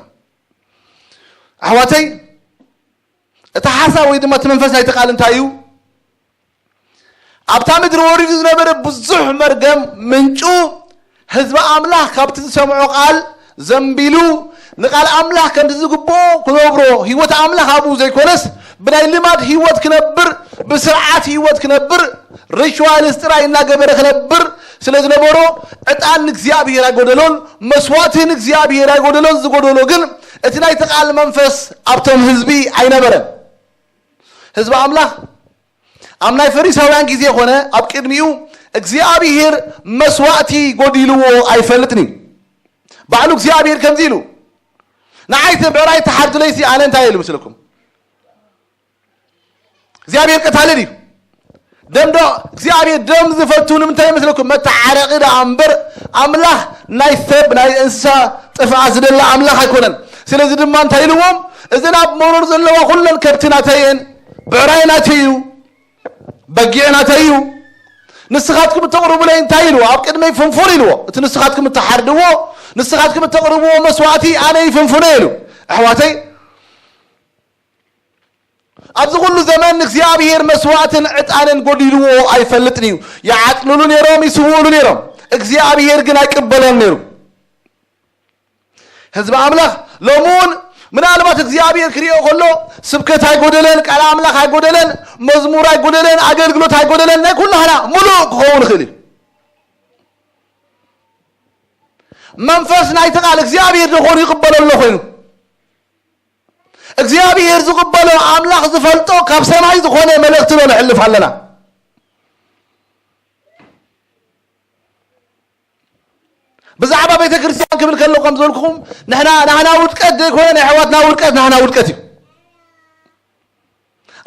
ኣሕዋተይ፣ እቲ ሓሳብ ወይ ድማ እቲ መንፈስ ናይቲ ቃል እንታይ እዩ? ኣብታ ምድሪ ወሪዱ ዝነበረ ብዙሕ መርገም ምንጩ ህዝቢ ኣምላኽ ካብቲ ዝሰምዖ ቃል ዘንቢሉ ንቃል ኣምላኽ ከምቲ ዝግብኦ ክነብሮ፣ ህይወት ኣምላኽ ኣብኡ ዘይኮነስ ብናይ ልማድ ህይወት ክነብር፣ ብስርዓት ህይወት ክነብር፣ ሪቹዋልስ ጥራይ እናገበረ ክነብር ስለ ዝነበሮ፣ ዕጣን ንእግዚኣብሔር ኣይጎደሎን፣ መስዋእቲ ንእግዚኣብሔር ኣይጎደሎን። ዝጎደሎ ግን እቲ ናይቲ ቃል መንፈስ ኣብቶም ህዝቢ ኣይነበረን። ህዝቢ ኣምላኽ ኣብ ናይ ፈሪሳውያን ግዜ ኾነ ኣብ ቅድሚኡ እግዚኣብሔር መስዋእቲ ጎዲልዎ ኣይፈልጥን እዩ። ባዕሉ እግዚኣብሔር ከምዚ ኢሉ፣ "ንዓይ እቲ ብዕራይ ተሓርዱለይሲ ኣነ እንታይ ኢሉ ምስልኩም? እግዚኣብሔር ቀታሊ ድዩ? ደም ዶ እግዚኣብሔር ደም ዝፈቱ ንምንታይ ይመስለኩም? መተዓረቂ ደኣ እምበር ኣምላኽ ናይ ሰብ ናይ እንስሳ ጥፍኣት ዝደላ ኣምላኽ ኣይኮነን። ስለዚ ድማ እንታይ ኢልዎም? እዘን ኣብ መሮር ዘለዋ ኩለን ከብቲ ናተይ እየን፣ ብዕራይ ናተይ እዩ፣ በጊዕ ናተይ እዩ። ንስኻትኩም እተቕርቡለይ እንታይ?" ኢልዎ። "ኣብ ቅድመይ ፍንፉን" ኢልዎ። "እቲ ንስኻትኩም እተሓርድዎ ንስኻትኩም እተቕርብዎ መስዋዕቲ ኣነ ይፍንፍኖ ኢሉ። ኣሕዋተይ፣ ኣብዚ ኩሉ ዘመን እግዚኣብሔር መስዋዕትን ዕጣንን ጎዲልዎ ኣይፈልጥን እዩ። ይዓጥንሉ ነይሮም፣ ይስውእሉ ነይሮም። እግዚኣብሔር ግን ኣይቅበሎን ነይሩ። ህዝቢ ኣምላኽ ሎሚ እውን ምናልባት እግዚኣብሔር ክሪኦ ከሎ ስብከት ኣይጎደለን፣ ቃል ኣምላኽ ኣይጎደለን፣ መዝሙር ኣይጎደለን፣ ኣገልግሎት ኣይጎደለን፣ ናይ ኩላህና ሙሉእ ክኸውን ይኽእል እዩ። መንፈስ ናይቲ ቃል እግዚኣብሔር ዝኾኑ ይቕበሎ ኣሎ ኮይኑ እግዚኣብሔር ዝቕበሎ ኣምላኽ ዝፈልጦ ካብ ሰማይ ዝኾነ መልእኽቲ ዶ ነሕልፍ ኣለና? ብዛዕባ ቤተ ክርስቲያን ክብል ከሎ ከም ዝበልኩኹም ንሕና ናህና ውድቀት ዘይኮነ ናይ ኣሕዋትና ውድቀት ናህና ውድቀት እዩ።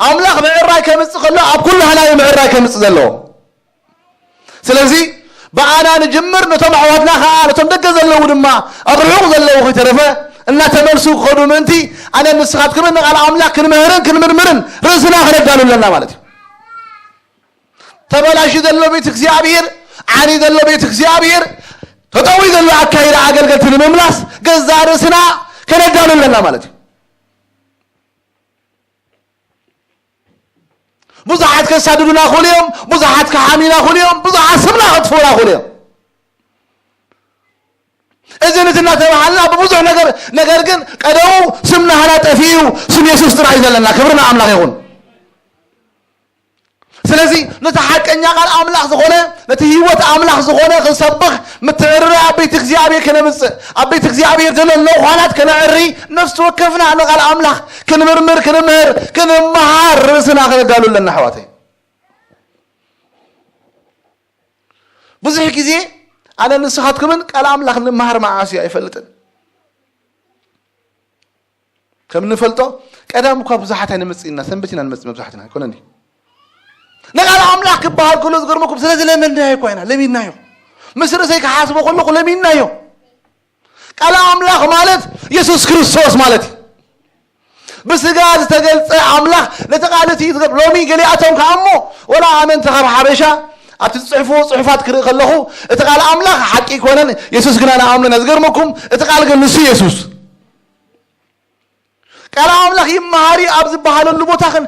ኣምላኽ ምዕራይ ከምጽእ ከሎ ኣብ ኩላህና እዩ ምዕራይ ከምጽእ ዘለዎ። ስለዚ ብኣና ንጅምር፣ ነቶም ኣሕዋትና ኸዓ፣ ነቶም ደገ ዘለዉ ድማ፣ ኣብ ርሑቕ ዘለዉ ከይተረፈ እናተመልሱ ክኸዱ ምእንቲ ኣነ ንስኻትኩምን ንቓል ኣምላኽ ክንምህርን ክንምርምርን ርእስና ክነዳሉ ኣለና ማለት እዩ። ተበላሹ ዘሎ ቤት እግዚኣብሔር፣ ዓኒ ዘሎ ቤት እግዚኣብሔር፣ ተጠዊ ዘሎ ኣካይዳ ኣገልገልቲ ንምምላስ ገዛ ርእስና ከነዳሉ ኣለና ማለት እዩ። ብዙሓት ከሳድዱና ክእሉ እዮም፣ ብዙሓት ክሓምዩና ክእሉ እዮም፣ ብዙሓት ስምና ከጥፍኡና ክእሉ እዮም። እዚ ነቲ እናተባሃልና ብብዙሕ ነገር፣ ነገር ግን ቀደሙ ስምና ሃላ ጠፊኡ ስም የሱስ ጥራይ እዩ ዘለና። ክብሪ ንኣምላኽ ይኹን። ስለዚ ነቲ ሓቀኛ ቃል ኣምላኽ ዝኾነ፣ ነቲ ህይወት ኣምላኽ ዝኾነ ክንሰብኽ፣ ምትዕርራይ ኣብ ቤት እግዚኣብሔር ከነምጽእ፣ ኣብ ቤት እግዚኣብሔር ዘሎ ነዃላት ከነዕሪ፣ ነፍሲ ወከፍና ንቓል ኣምላኽ ክንምርምር፣ ክንምህር፣ ክንመሃር ርእስና ከነዳሉ ኣለና ኣሕዋተይ። ብዙሕ ግዜ ኣነ ንስኻትኩምን ቃል ኣምላኽ ንምሃር መዓስ እዩ ኣይፈልጥን። ከም ንፈልጦ ቀደም እኳ ብዙሓት ኣይንመጽእ ኢና፣ ሰንበት ኢና ንመጽእ መብዛሕትና፣ ኣይኮነን ድዩ? ንቓል ኣምላኽ ክበሃል ከሎ ዝገርመኩም ስለ ዝለመድናዮ እኳ ኢና፣ ለሚድናዮ። ምስ ርእሰይ ክሓስቦ ከለኹ ለሚድናዮ። ቃል ኣምላኽ ማለት የሱስ ክርስቶስ ማለት እዩ። ብስጋ ዝተገልጸ ኣምላኽ ነቲ ቃል እቲ እዩ ዝገብ-፣ ሎሚ ገሊኣቶም ከኣ እሞ ወላ ኣመንቲ ካብ ሓበሻ ኣብቲ ዝጽሕፍዎ ጽሑፋት ክርኢ ከለኹ እቲ ቃል ኣምላኽ ሓቂ ኣይኮነን፣ የሱስ ግና ንኣምኖ ኢና። ዝገርመኩም እቲ ቃል ግን ንሱ የሱስ። ቃል ኣምላኽ ይመሃር እዩ ኣብ ዝበሃለሉ ቦታ ክን-፣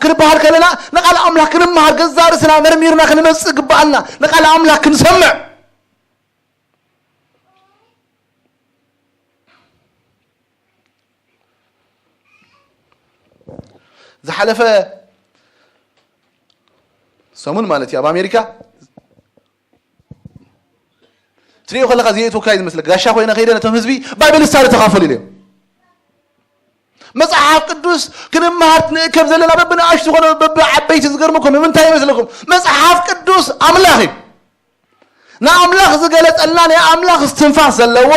ክንበሃል ከለና ንቃል ኣምላኽ ክንመሃር ገዛ ርእስና መርሚርና ክንመጽእ ግባኣልና። ንቃል ኣምላኽ ክንሰምዕ። ዝሓለፈ ሰሙን ማለት እዩ ኣብ ኣሜሪካ ትሪኦ ከለኻ ዘየእትወካ እዩ ዝመስለካ። ጋሻ ኮይነ ከይደ ነቶም ህዝቢ ባይብል ስታዲ ተኻፈሉ ኢለ። መጽሓፍ ቅዱስ ክንመሃር ንእከብ ዘለና በብንኣሽቱ ኮነ በብዓበይቲ ዝገርመኩም ንምንታይ ይመስለኩም? መጽሓፍ ቅዱስ ኣምላኽ እዩ። ንኣምላኽ ዝገለጸልና ናይ ኣምላኽ እስትንፋስ ዘለዎ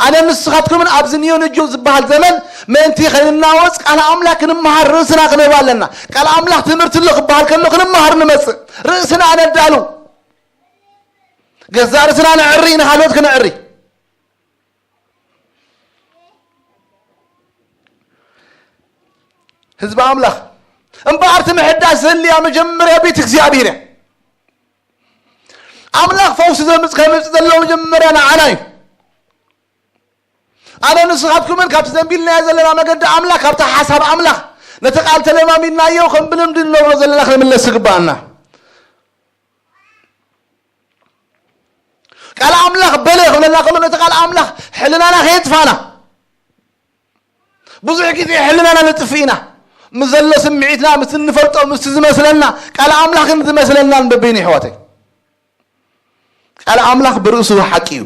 ኣነ ንስኻትኩምን ኣብዚ ኒዮ ንጆ ዝበሃል ዘመን ምእንቲ ከይንናወጽ ቃል ኣምላኽ ክንመሃር ርእስና ክንህብ ኣለና። ቃል ኣምላኽ ትምህርቲ ኣሎ ክበሃል ከሎ ክንመሃር ንመጽእ። ርእስና ነዳሉ። ገዛ ርእስና ነዕሪ፣ ንኻልኦት ክነዕሪ። ህዝቢ ኣምላኽ እምበኣር እቲ ምሕዳስ ዘድልያ መጀመርያ ቤት እግዚኣብሔር እያ። ኣምላኽ ፈውሲ ዘምጽ-፣ ከምጽእ ዘለዎ መጀመርያ ንዓና እዩ። ኣነ ንስኻትኩምን ካብቲ ዘንቢልናዮ ዘለና መገዲ ኣምላኽ፣ ካብቲ ሓሳብ ኣምላኽ፣ ነቲ ቃል ተለማሚድናዮ ከም ብልምዲ እንነብሮ ዘለና ክንምለስ ይግባኣና። ቃል ኣምላኽ በለ ክብለና ከሎ ነቲ ቃል ኣምላኽ ሕልናና ከየጥፋና። ብዙሕ ግዜ ሕልናና ነጥፍእ ኢና። ምስ ዘሎ ስምዒትና፣ ምስ እንፈልጦ፣ ምስ ዝመስለና፣ ቃል ኣምላኽ ግን ዝመስለናን በበይኑ ይሕዋተይ። ቃል ኣምላኽ ብርእሱ ሓቂ እዩ።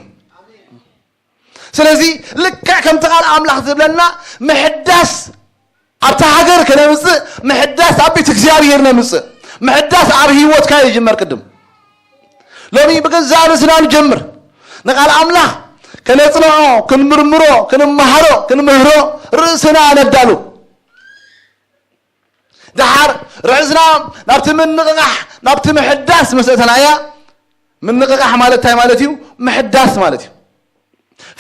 ስለዚ ልክዕ ከምቲ ቃል ኣምላኽ ዝብለና ምሕዳስ ኣብታ ሃገር ከነምጽእ፣ ምሕዳስ ኣብ ቤት እግዚኣብሔር ነምጽእ። ምሕዳስ ኣብ ህይወትካ ይጅመር ቅድም። ሎሚ ብገዛእ ርእስና ንጀምር። ንቃል ኣምላኽ ከነጽንዖ፣ ክንምርምሮ፣ ክንመሃሮ፣ ክንምህሮ ርእስና ነዳሉ። ደሓር ርእስና ናብቲ ምንቕቓሕ፣ ናብቲ ምሕዳስ ምስ እተናያ፣ ምንቕቓሕ ማለት እንታይ ማለት እዩ? ምሕዳስ ማለት እዩ።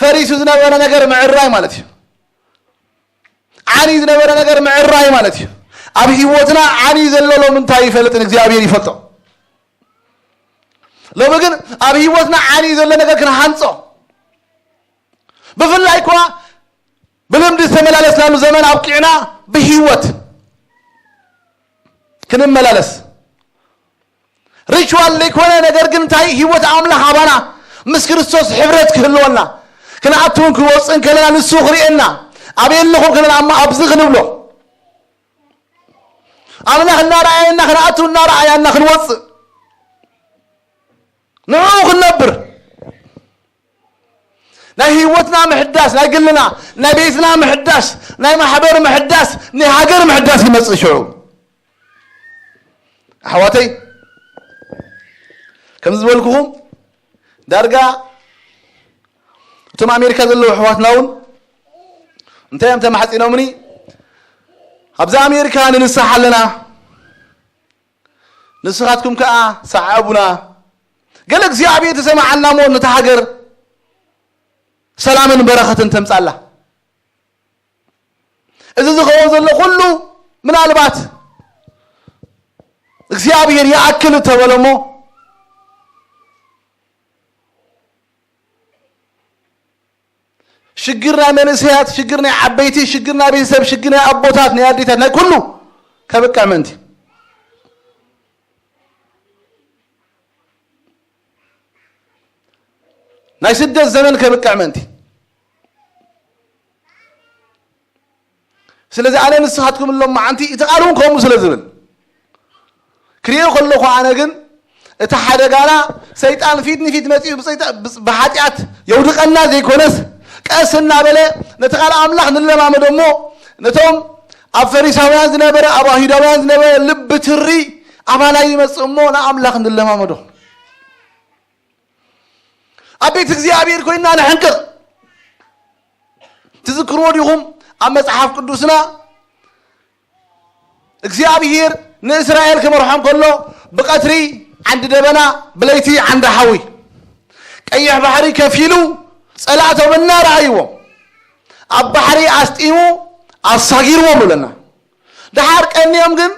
ፈሪሱ ዝነበረ ነገር ምዕራይ ማለት እዩ። ዓኒ ዝነበረ ነገር ምዕራይ ማለት እዩ። ኣብ ህይወትና ዓኒ ዘሎ ሎሚ እንታይ ይፈልጥን እግዚኣብሔር ይፈልጦ። ሎሚ ግን ኣብ ህይወትና ዓኒ ዘሎ ነገር ክንሃንጾ፣ ብፍላይ እኳ ብልምዲ ዝተመላለስናሉ ዘመን ኣብቂዕና ብህይወት ክንመላለስ ሪቹዋል ዘይኮነ፣ ነገር ግን እንታይ ህይወት ኣምላኽ ኣባና ምስ ክርስቶስ ሕብረት ክህልወና፣ ክንኣትውን ክንወፅእን ከለና ንሱ ክርእየና፣ ኣበይ ኣለኹም ከለና ኣማ ኣብዚ ክንብሎ፣ ኣምላኽ እናረኣየና ክንኣትው እናረኣያና ክንወፅእ ንዕኡ ክንነብር ናይ ህይወትና ምሕዳስ፣ ናይ ግልና፣ ናይ ቤትና ምሕዳስ፣ ናይ ማሕበር ምሕዳስ፣ ናይ ሃገር ምሕዳስ ይመጽእ ሽዑ። ኣሕዋተይ፣ ከም ዝበልኩኹም ዳርጋ እቶም ኣሜሪካ ዘለዉ ኣሕዋትና እውን እንታይ እዮም ተማሕጺኖምኒ? ኣብዛ ኣሜሪካ ንንሳሕ ኣለና፣ ንስኻትኩም ከኣ ሰዓቡና። ገለ እግዚኣብሔር ተሰማዓልና እሞ ነታ ሃገር ሰላምን በረኸትን ተምጻላ። እዚ ዝኸውን ዘሎ ኩሉ ምናልባት እግዚኣብሔር ይኣክል እተበለ እሞ ሽግር ናይ መንእሰያት፣ ሽግር ናይ ዓበይቲ፣ ሽግር ናይ ቤተሰብ፣ ሽግር ናይ ኣቦታት፣ ናይ ኣዴታት፣ ናይ ኩሉ ከብቅዕ ምእንቲ፣ ናይ ስደት ዘመን ከብቅዕ ምእንቲ። ስለዚ ኣነ ንስኻትኩም ሎም መዓንቲ እቲ ቃል እውን ከምኡ ስለ ዝብል ክሪኦ ከለኹ፣ ኣነ ግን እቲ ሓደጋና ሰይጣን ፊት ንፊት መጺኡ ብሰይጣ-፣ ብስ-፣ ብሓጢኣት የውድቐና ዘይኮነስ፣ ቀስ እናበለ ነቲ ቃል ኣምላኽ ንለማመዶ እሞ፣ ነቶም ኣብ ፈሪሳውያን ዝነበረ፣ ኣብ ኣይሁዳውያን ዝነበረ ልቢ ትሪ ኣባና ይመጽእ እሞ፣ ንኣምላኽ ንለማመዶ። ኣብ ቤት እግዚኣብሔር ኮይና ንሕንቅቕ። ትዝክርዎ ዲኹም? ኣብ መጽሓፍ ቅዱስና እግዚኣብሔር ንእስራኤል ክመርሖም ከሎ፣ ብቐትሪ ዓንዲ ደበና፣ ብለይቲ ዓንዲ ሓዊ፣ ቀይሕ ባሕሪ ከፊሉ፣ ጸላእቶም እናረኣይዎም፣ ኣብ ባሕሪ ኣስጢሙ ኣሳጊርዎም ይብለና። ደሓር ቀንዮም ግን፣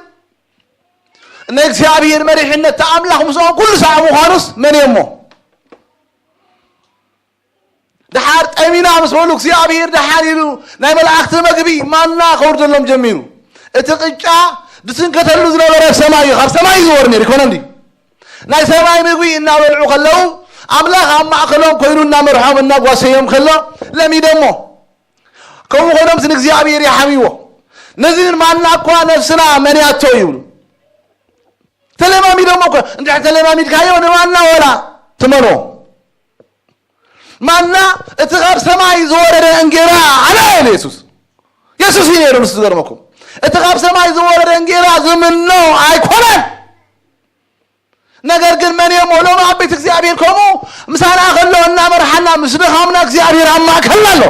ንእግዚኣብሔር መሪሕነት፣ እቲ ኣምላኽ ምስኦም ኩሉ ሳዕ ምዃኑስ መን እዮ እሞ? ደሓር ጠሚና ምስ በሉ፣ እግዚኣብሔር ደሓን ኢሉ ናይ መላእኽቲ መግቢ ማና ከውርደሎም ጀሚሩ። እቲ ቅጫ ዝትንከተሉ ዝነበረ ሰማይ እዩ፣ ካብ ሰማይ እዩ ዝወርድ ነይሩ፣ ይኮነ እንዲ? ናይ ሰማይ ምግቢ እናበልዑ ከለዉ፣ ኣምላኽ ኣብ ማእከሎም ኮይኑ እናመርሖም እናጓሰዮም ከሎ ለሚደሞ። ከምኡ ኮይኖም ንእግዚኣብሔር ይሓምይዎ። ነዚ ማና እኳ ነፍስና መንያቶ ይብሉ። ተለማሚዶሞ እኮ፣ እንድሕር ተለማሚድካዮ ንማና ወላ ትመኖ። ማና እቲ ካብ ሰማይ ዝወረደ እንጌራ ኣነ ኢሉ የሱስ። የሱስ እዩ ነይሩ፣ ንሱ ዝገርመኩም። እቲ ካብ ሰማይ ዝወረደ እንጌራ ዝምኖ ኣይኮነን። ነገር ግን መን እሞ ሎሚ ኣብ ቤት እግዚኣብሔር ከምኡ ምሳና ከሎ እናመርሓና ምስ ድኻምና እግዚኣብሔር ኣብ ማእከልና ኣሎ።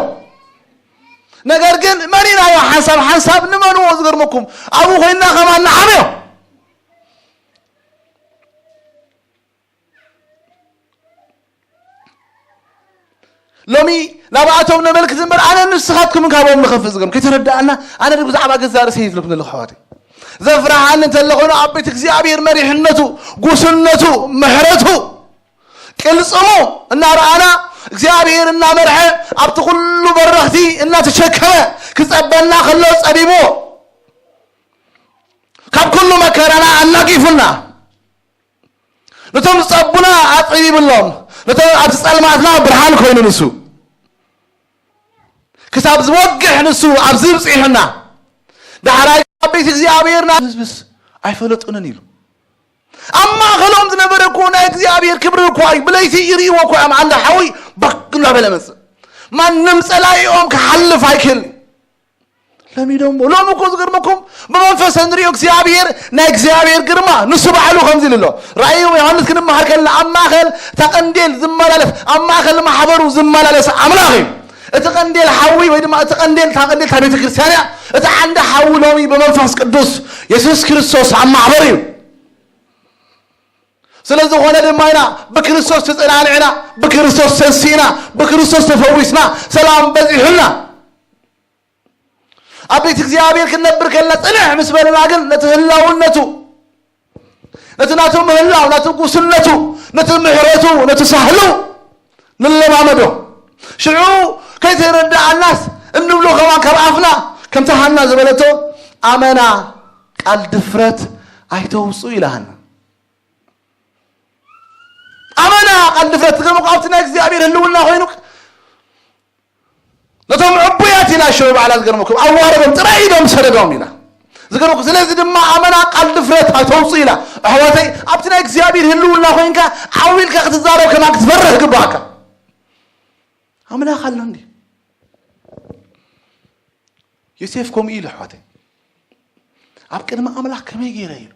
ነገር ግን መሪናዮ ሓንሳብ ሓንሳብ ንመንዎ ዝገርመኩም ኣብኡ ኮይንና ከማን ንዓብዮ። ሎሚ ናብኣቶም ነመልክት እምበር ኣነ ንስኻትኩምን ካባኦም ንኸፍእ ዝገርም ከይተረዳኣና ኣነ ብዛዕባ ገዛ ርእሰይ ይብለኩም ዘለኹ ኣሕዋተይ። ዘፍርሃኒ እንተሎ ኮይኑ ኣብ ቤት እግዚኣብሔር መሪሕነቱ፣ ጉስነቱ፣ ምሕረቱ፣ ቅልጽሙ እናረኣና እግዚኣብሔር እናመርሐ ኣብቲ ኩሉ በረኽቲ እናተሸከመ ክጸበና ከሎ ጸቢብዎ ካብ ኩሉ መከራና ኣናጊፉና ነቶም ዝጸቡና ኣጽቢብሎም ነቶም ኣብቲ ጸልማትና ብርሃን ኮይኑ ንሱ ክሳብ ዝወግሕ ንሱ ኣብዚ ብጺሑና። ዳሕራይ ኣብ ቤት እግዚኣብሔርና ህዝብስ ኣይፈለጡንን ኢሉ። ኣብ ማእኸሎም ዝነበረ እኮ ናይ እግዚኣብሔር ክብሪ እኮ እዩ። ብለይቲ ይርእይዎ እኮ እዮም። ዓንዲ ሓዊ ባክ እናበለ መጽእ። ማንም ጸላኢኦም ክሓልፍ ኣይክእል። ለሚዶሞ። ሎም እኮ ዝገርመኩም ብመንፈስ እንሪኦ እግዚኣብሔር ናይ እግዚኣብሔር ግርማ ንሱ ባዕሉ ከምዚ ኢሉ ኣሎ። ራእይ ዮሃንስ ክንመሃር ከለና ኣብ ማእኸል እታ ቀንዴል ዝመላለስ ኣብ ማእኸል ማሕበሩ ዝመላለስ ኣምላኽ እዩ። እቲ ቀንዴል ሓዊ ወይ ድማ እቲ ቀንዴል እታ ቀንዴል እታ ቤተ ክርስቲያን እያ። እቲ ዓንዲ ሓዊ ሎሚ ብመንፈስ ቅዱስ የሱስ ክርስቶስ ኣብ ማሕበር እዩ። ስለ ዝኾነ ድማ ኢና ብክርስቶስ ተጸናንዕና፣ ብክርስቶስ ተንሲእና፣ ብክርስቶስ ተፈዊስና፣ ሰላም በዚሑና። ኣብ ቤት እግዚኣብሔር ክንነብር ከለና ጽንሕ ምስ በለና ግን ነቲ ህላውነቱ፣ ነቲ ናቱ ምህላው፣ ናቱ ጉስነቱ፣ ነቲ ምሕረቱ፣ ነቲ ሳህሉ ንለማመዶ። ሽዑ ከይተረዳኣናስ እንብሎ ከማን ካብ ኣፍና፣ ከምቲ ሃና ዝበለቶ፣ ኣመና ቃል ድፍረት ኣይተውፅኡ ኢላ ሃና። ኣመና ቃል ድፍረት። ዝገርመኩም ኣብቲ ናይ እግዚኣብሔር ህልውና ኮይኑ ነቶም ዕቡያት ኢላ ሽዑ ባዕላ፣ ዝገርመኩም ኣዋረዶም፣ ጥራይ ኢዶም ሰደዶም ኢላ። ዝገርመኩም ስለዚ ድማ ኣመና ቃል ድፍረት ኣይተውፅኡ ኢላ። ኣሕዋተይ ኣብቲ ናይ እግዚኣብሔር ህልውና ኮይንካ ዓው ኢልካ ክትዛረብ ከማን ክትፈርህ ግባእካ። ኣምላኽ ኣሎ እንዲ። ዮሴፍ ከምኡ ኢሉ ኣሕዋተይ፣ ኣብ ቅድሚ ኣምላኽ ከመይ ገይረ ኢሉ።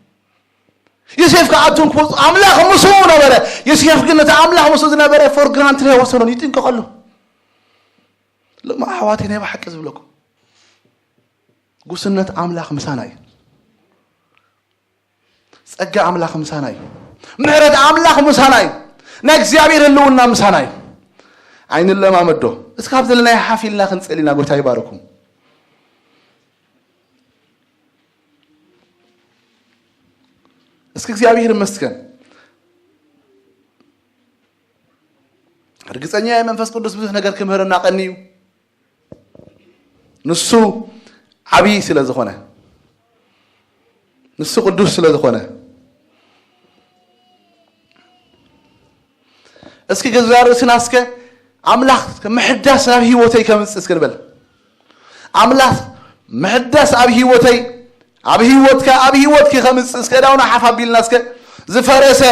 ዮሴፍ ከዓ ኣቱም ክወፁ ኣምላኽ ምስኡ ነበረ። ዮሴፍ ግን ነቲ ኣምላኽ ምስኡ ዝነበረ for granted ኣይወሰዶን፣ ይጥንቀቐሉ። ልማ ኣሕዋተይ ናይ ብሓቂ ዝብለኩም ጉስነት ኣምላኽ ምሳና እዩ። ጸጋ ኣምላኽ ምሳና እዩ። ምሕረት ኣምላኽ ምሳና እዩ። ናይ እግዚኣብሔር ህልውና ምሳና እዩ። ኣይንለማመዶ። እስካብ ዘለናይ ሓፍ ኢልና ክንጸል ኢና። ጎይታ ይባርኩም። እስኪ እግዚኣብሔር ይመስገን። ርግጸኛ እየ መንፈስ ቅዱስ ብዙሕ ነገር ክምህረና ቀንዩ። ንሱ ዓብዪ ስለ ዝኾነ፣ ንሱ ቅዱስ ስለ ዝኾነ፣ እስኪ ገዛ ርእስና እስከ ኣምላኽ ምሕዳስ ናብ ህይወተይ ከምጽእ እስከ ንበል። ኣምላኽ ምሕዳስ ኣብ ህይወተይ፣ ኣብ ህይወትካ፣ ኣብ ህይወትኪ ከምጽእ እስከ ዳውና ሓፍ ኣቢልና እስከ ዝፈረሰ